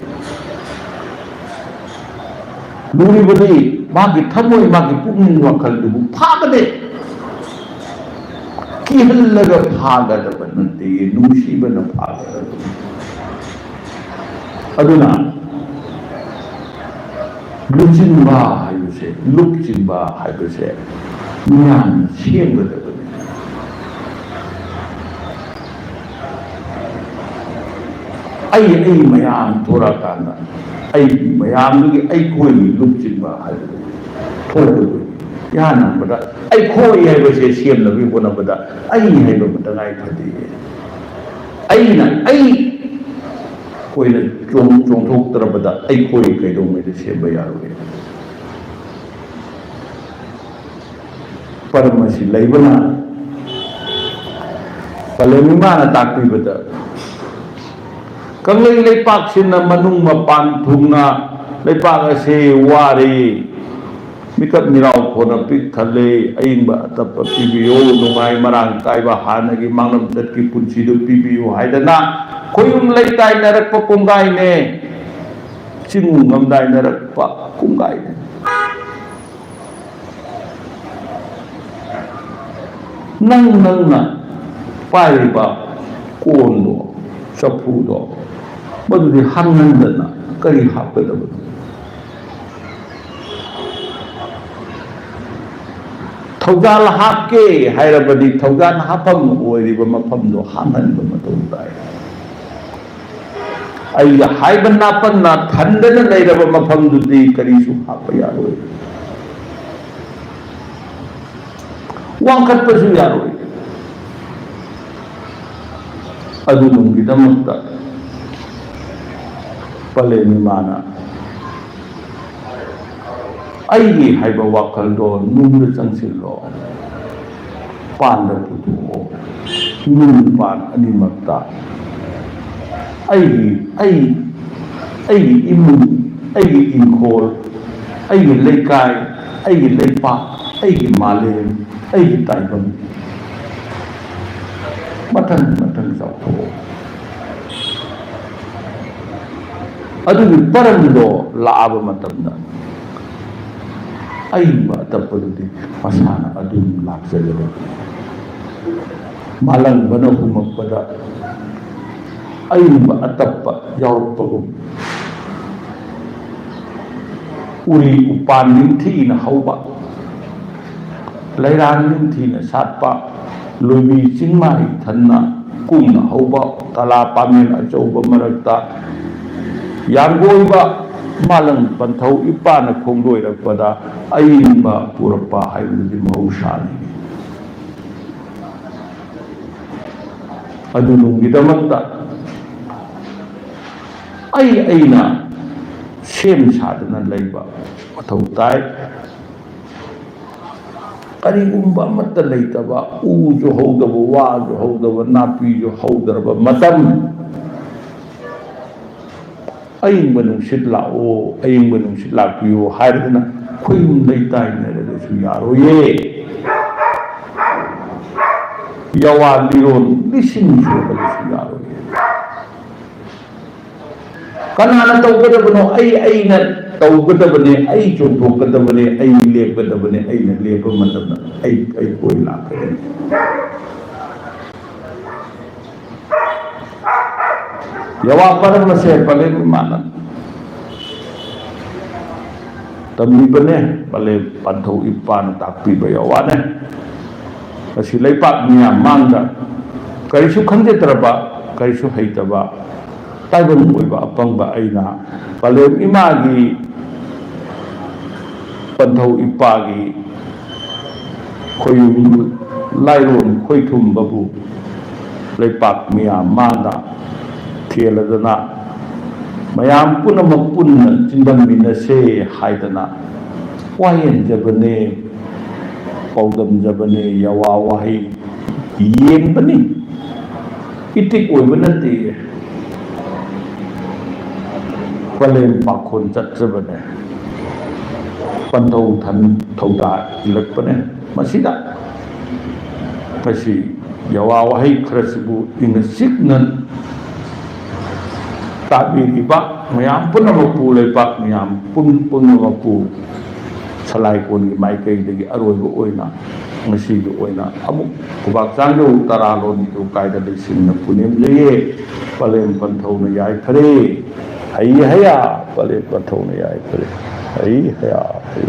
ꯂꯨꯔꯤꯕꯗꯤ ꯃꯥꯒꯤ ꯊꯃꯣꯏ, ꯃꯥꯒꯤ ꯄꯨꯛꯅꯤꯡ ꯋꯥꯈꯜꯗꯨꯕꯨ ꯐꯥꯕꯅꯦ꯫ ꯀꯤꯍꯜꯂꯒ ꯐꯥꯒꯗꯕ ꯅꯠꯇꯦ, ꯅꯨꯡꯁꯤꯕꯅ ꯐꯥꯒꯗꯕꯅꯤ꯫ ꯑꯗꯨꯅ ꯂꯨꯆꯤꯡꯕ ꯍꯥꯏꯕꯁꯦ, ꯂꯨꯞꯆꯤꯡꯕ ꯍꯥꯏꯕꯁꯦ ꯃꯤꯌꯥꯝꯅ ꯁꯦꯝꯒꯗꯕꯅꯤ꯫ ꯑꯩ, ꯑꯩ ꯃꯌꯥꯝ ꯊꯣꯔꯛꯑꯀꯥꯟꯗ ꯑꯩ ꯃꯌꯥꯝꯗꯨꯒꯤ ꯑꯩꯈꯣꯏꯒꯤ ꯂꯨꯞꯆꯤꯡꯕ ꯍꯥꯏꯕꯗꯨ ꯊꯣꯛꯑꯣꯏ꯫ ꯏꯍꯥꯟ ꯍꯥꯟꯕꯗ ꯑꯩꯈꯣꯏ ꯍꯥꯏꯕꯁꯦ ꯁꯦꯝꯅꯕꯒꯤ ꯍꯣꯠꯅꯕꯗ ꯑꯩ ꯍꯥꯏꯕ ꯑꯃ ꯇꯉꯥꯏ ꯐꯗꯦ꯫ ꯑꯩꯅ ꯑꯩ ꯑꯩꯈꯣꯏꯅ ꯆꯣꯡ-, ꯆꯣꯡꯊꯣꯛꯇ꯭ꯔꯕꯗ ꯑꯩꯈꯣꯏ ꯀꯩꯗꯧꯉꯩꯗ ꯁꯦꯝꯕ ꯌꯥꯔꯣꯏ? ꯄꯔꯝ ꯑꯁꯤ ꯂꯩꯕꯅ ꯄꯂꯦꯝ ꯏꯃꯥꯅ ꯇꯥꯛꯄꯤꯕꯗ ꯀꯪꯂꯩ ꯂꯩꯄꯥꯛꯁꯤꯅ ꯃꯅꯨꯡ ꯃꯄꯥꯟ ꯊꯨꯡꯅ ꯂꯩꯄꯥꯛ ꯑꯁꯤ ꯋꯥꯔꯦ, ꯃꯤꯀꯞ ꯃꯤꯔꯥꯎ ꯈꯣꯟꯅ ꯄꯤꯛ ꯊꯜꯂꯦ, ꯑꯏꯪꯕ ꯑꯇꯞꯄ ꯄꯤꯕꯤꯌꯨ, ꯅꯨꯡꯉꯥꯏ ꯃꯔꯥꯡ ꯀꯥꯏꯕ ꯍꯥꯟꯅꯒꯤ ꯃꯥꯡꯂꯝꯆꯠꯀꯤ ꯄꯨꯟꯁꯤꯗꯨ ꯄꯤꯕꯤꯌꯨ ꯍꯥꯏꯗꯅ ꯈꯣꯏꯌꯨꯝ ꯂꯩꯇꯥꯏꯅꯔꯛꯄ ꯀꯣꯡꯒꯥꯏꯅꯦ, ꯆꯤꯡꯉꯨ ꯉꯝꯗꯥꯏꯅꯔꯛꯄ ꯀꯣꯡꯒꯥꯏꯅꯦ꯫ ꯅꯪ ꯅꯪꯅ ꯄꯥꯏꯔꯤꯕ ꯀꯣꯟꯗꯣ, ꯆꯐꯨꯗꯣ, ꯃꯗꯨꯗꯤ ꯍꯥꯡꯍꯟꯗꯅ ꯀꯔꯤ ꯍꯥꯞꯀꯗꯕꯅꯣ? ꯊꯧꯖꯥꯜ ꯍꯥꯞꯀꯦ ꯍꯥꯏꯔꯕꯗꯤ ꯊꯧꯖꯥꯜ ꯍꯥꯞꯐꯝ ꯑꯣꯏꯔꯤꯕ ꯃꯐꯝꯗꯣ ꯍꯥꯡꯍꯟꯕ ꯃꯊꯧ ꯇꯥꯏ꯫ ꯑꯩꯒ ꯍꯥꯏꯕ ꯅꯥꯄꯟꯅ ꯊꯟꯗꯅ ꯂꯩꯔꯕ ꯃꯐꯝꯗꯨꯗꯤ ꯀꯔꯤꯁꯨ ꯍꯥꯞꯄ ꯌꯥꯔꯣꯏ, ꯋꯥꯡꯈꯠꯄꯁꯨ ꯌꯥꯔꯣꯏ꯫ ꯑꯗꯨꯗꯨꯒꯤꯗꯃꯛꯇ ꯄꯂꯦꯝ ꯏꯃꯥꯅ ꯑꯩꯒꯤ ꯍꯥꯏꯕ ꯋꯥꯈꯜꯗꯣ ꯅꯨꯡꯗ ꯆꯪꯁꯤꯜꯂꯣ, ꯄꯥꯟꯗ ꯄꯨꯊꯣꯛꯑꯣ, ꯅꯨꯡ ꯄꯥꯟ ꯑꯅꯤꯃꯛꯇ꯫ ꯑꯩꯒꯤ, ꯑꯩ, ꯑꯩꯒꯤ ꯏꯃꯨꯡ, ꯑꯩꯒꯤ ꯏꯪꯈꯣꯜ, ꯑꯩꯒꯤ ꯂꯩꯀꯥꯏ, ꯑꯩꯒꯤ ꯂꯩꯄꯥꯛ, ꯑꯩꯒꯤ ꯃꯥꯂꯦꯝ, ꯑꯩꯒꯤ ꯇꯥꯏꯕꯪ, ꯃꯊꯪ ꯃꯊꯪ ꯆꯥꯎꯊꯣꯛꯑꯣ꯫ ꯑꯗꯨꯒꯤ ꯄꯔꯝꯗꯣ ꯂꯥꯛꯑꯕ ꯃꯇꯝꯗ ꯑꯏꯪꯕ ꯑꯇꯞꯄꯗꯨꯗꯤ ꯃꯁꯥꯅ ꯑꯗꯨꯝ ꯂꯥꯛꯆꯒꯗꯕꯅꯤ꯫ ꯃꯥꯂꯪꯕꯅ ꯍꯨꯝꯃꯛꯄꯗ ꯑꯏꯪꯕ ꯑꯇꯞꯄ ꯌꯥꯎꯔꯛꯄꯒꯨꯝ, ꯎꯔꯤ ꯎꯄꯥꯟ ꯅꯤꯡꯊꯤꯅ ꯍꯧꯕ, ꯂꯩꯔꯥꯡ ꯅꯤꯡꯊꯤꯅ ꯁꯥꯠꯄ, ꯂꯣꯏꯕꯤ ꯆꯤꯡꯃꯥꯏ ꯊꯟꯅ ꯀꯨꯡꯅ ꯍꯧꯕ ꯀꯂꯥ ꯄꯥꯃꯦꯟ ꯑꯆꯧꯕ ꯃꯔꯛꯇ ꯌꯥꯡꯒꯣꯏꯕ ꯃꯥꯂꯪ ꯄꯟꯊꯧ ꯏꯄꯥꯅ ꯈꯣꯡꯗꯣꯏꯔꯛꯄꯗ ꯑꯏꯪꯕ ꯄꯨꯔꯛꯄ ꯍꯥꯏꯕꯗꯨꯗꯤ ꯃꯍꯧꯁꯥꯅꯤ꯫ ꯑꯗꯨꯅꯨꯡꯒꯤꯗꯃꯛꯇ ꯑꯩ ꯑꯩꯅ ꯁꯦꯝ ꯁꯥꯗꯨꯅ ꯂꯩꯕ ꯃꯊꯧ ꯇꯥꯏ꯫ ꯀꯔꯤꯒꯨꯝꯕ ꯑꯃꯠꯇ ꯂꯩꯇꯕ, ꯎꯁꯨ ꯍꯧꯗꯕ, ꯋꯥꯁꯨ ꯍꯧꯗꯕ, ꯅꯥꯄꯤꯁꯨ ꯍꯧꯗ꯭ꯔꯕ ꯃꯇꯝ, "ꯑꯌꯤꯡꯕ ꯅꯨꯡꯁꯤꯠ ꯂꯥꯛꯑꯣ, ꯑꯌꯤꯡꯕ ꯅꯨꯡꯁꯤꯠ ꯂꯥꯛꯄꯤꯌꯣ" ꯍꯥꯏꯔꯗꯅ ꯈꯨꯌꯨꯝ ꯂꯩꯇꯥꯏꯅꯔꯒꯁꯨ ꯌꯥꯔꯣꯏꯌꯦ꯫ ꯌꯥꯋꯥ ꯂꯤꯔꯣꯟ ꯂꯤꯁꯤꯡ ꯁꯣꯜꯂꯒꯁꯨ ꯌꯥꯔꯣꯏꯌꯦ꯫ ꯀꯅꯥꯅ ꯇꯧꯒꯗꯕꯅꯣ? ꯑꯩ, ꯑꯩꯅ ꯇꯧꯒꯗꯕꯅꯦ, ꯑꯩ ꯆꯣꯡꯊꯣꯛꯀꯗꯕꯅꯦ, ꯑꯩ ꯂꯦꯞꯀꯗꯕꯅꯦ, ꯑꯩꯅ ꯂꯦꯞꯄ ꯃꯇꯝꯗ ꯑꯩ, ꯑꯩ ꯀꯣꯏ ꯂꯥꯛꯀꯅꯤ꯫ ꯌꯥꯋꯥ ꯄꯔꯝ ꯑꯁꯦ ꯄꯂꯦꯝ ꯏꯃꯥꯅ ꯇꯝꯕꯤꯕꯅꯦ, ꯄꯂꯦꯝ ꯄꯟꯊꯧ ꯏꯄꯥꯅ ꯇꯥꯛꯄꯤꯕ ꯌꯥꯋꯥꯅꯦ꯫ ꯃꯁꯤ ꯂꯩꯄꯥꯛ ꯃꯤꯌꯥꯝ ꯃꯥꯡꯗ ꯀꯔꯤꯁꯨ ꯈꯪꯖꯗ꯭ꯔꯕ, ꯀꯔꯤꯁꯨ ꯍꯩꯇꯕ, ꯇꯥꯏꯕꯪ ꯑꯣꯏꯕ ꯑꯄꯪꯕ ꯑꯩꯅ ꯄꯂꯦꯝ ꯏꯃꯥꯒꯤ, ꯄꯟꯊꯧ ꯏꯄꯥꯒꯤ ꯈꯣꯏꯌꯨꯝ ꯂꯥꯏꯔꯣꯟ ꯈꯣꯏꯊꯨꯝꯕꯕꯨ ꯂꯩꯄꯥꯛ ꯃꯤꯌꯥꯝ ꯃꯥꯡꯗ ꯊꯦꯜꯂꯗꯅ ꯃꯌꯥꯝ ꯄꯨꯝꯅꯃꯛ ꯄꯨꯟꯅ ꯆꯤꯟꯗꯝꯃꯤꯟꯅꯁꯦ ꯍꯥꯏꯗꯅ ꯋꯥꯌꯦꯟꯖꯕꯅꯦ, ꯄꯥꯎꯗꯝꯖꯕꯅꯦ, ꯌꯥꯋꯥ ꯋꯥꯍꯩ ꯌꯦꯟꯕꯅꯤ꯫ ꯏꯇꯤꯛ ꯑꯣꯏꯕ ꯅꯠꯇꯦ꯫ ꯄꯂꯦꯝ ꯄꯥꯈꯣꯟ ꯆꯠꯆꯕꯅꯦ꯫ ꯄꯟꯊꯧ ꯊꯟ ꯊꯧꯗꯥ ꯏꯜꯂꯛꯄꯅꯦ꯫ ꯃꯁꯤꯗ ꯃꯁꯤ ꯌꯥꯋꯥ ꯋꯥꯍꯩ ꯈꯔꯁꯤꯕꯨ ꯏꯪꯅ ꯆꯤꯛꯅ ꯇꯥꯕꯤꯔꯤꯕ ꯃꯌꯥꯝ ꯄꯨꯝꯅꯃꯛꯄꯨ, ꯂꯩꯄꯥꯛ ꯃꯌꯥꯝ ꯄꯨꯝ-, ꯄꯨꯝꯅꯃꯛꯄꯨ ꯁꯂꯥꯏꯀꯣꯟꯒꯤ ꯃꯥꯏꯀꯩꯗꯒꯤ ꯑꯔꯣꯏꯕ ꯑꯣꯏꯅ ꯉꯁꯤꯒꯤ ꯑꯣꯏꯅ ꯑꯃꯨꯛ ꯈꯨꯕꯥꯛ ꯆꯥꯡꯖꯧ ꯇꯔꯥ ꯂꯣꯟꯕꯤꯗꯨ ꯀꯥꯏꯗ ꯂꯩꯁꯤꯡꯅ ꯄꯨꯅꯦꯝꯖꯩꯌꯦ꯫ ꯄꯂꯦꯝ ꯄꯟꯊꯧꯅ ꯌꯥꯏꯐꯔꯦ꯫ ꯍꯩ ꯍꯌꯥ ꯄꯂꯦꯝ ꯄꯟꯊꯧꯅ ꯌꯥꯏꯐꯔꯦ꯫ ꯍꯩ ꯍꯌꯥ ꯍꯩ꯫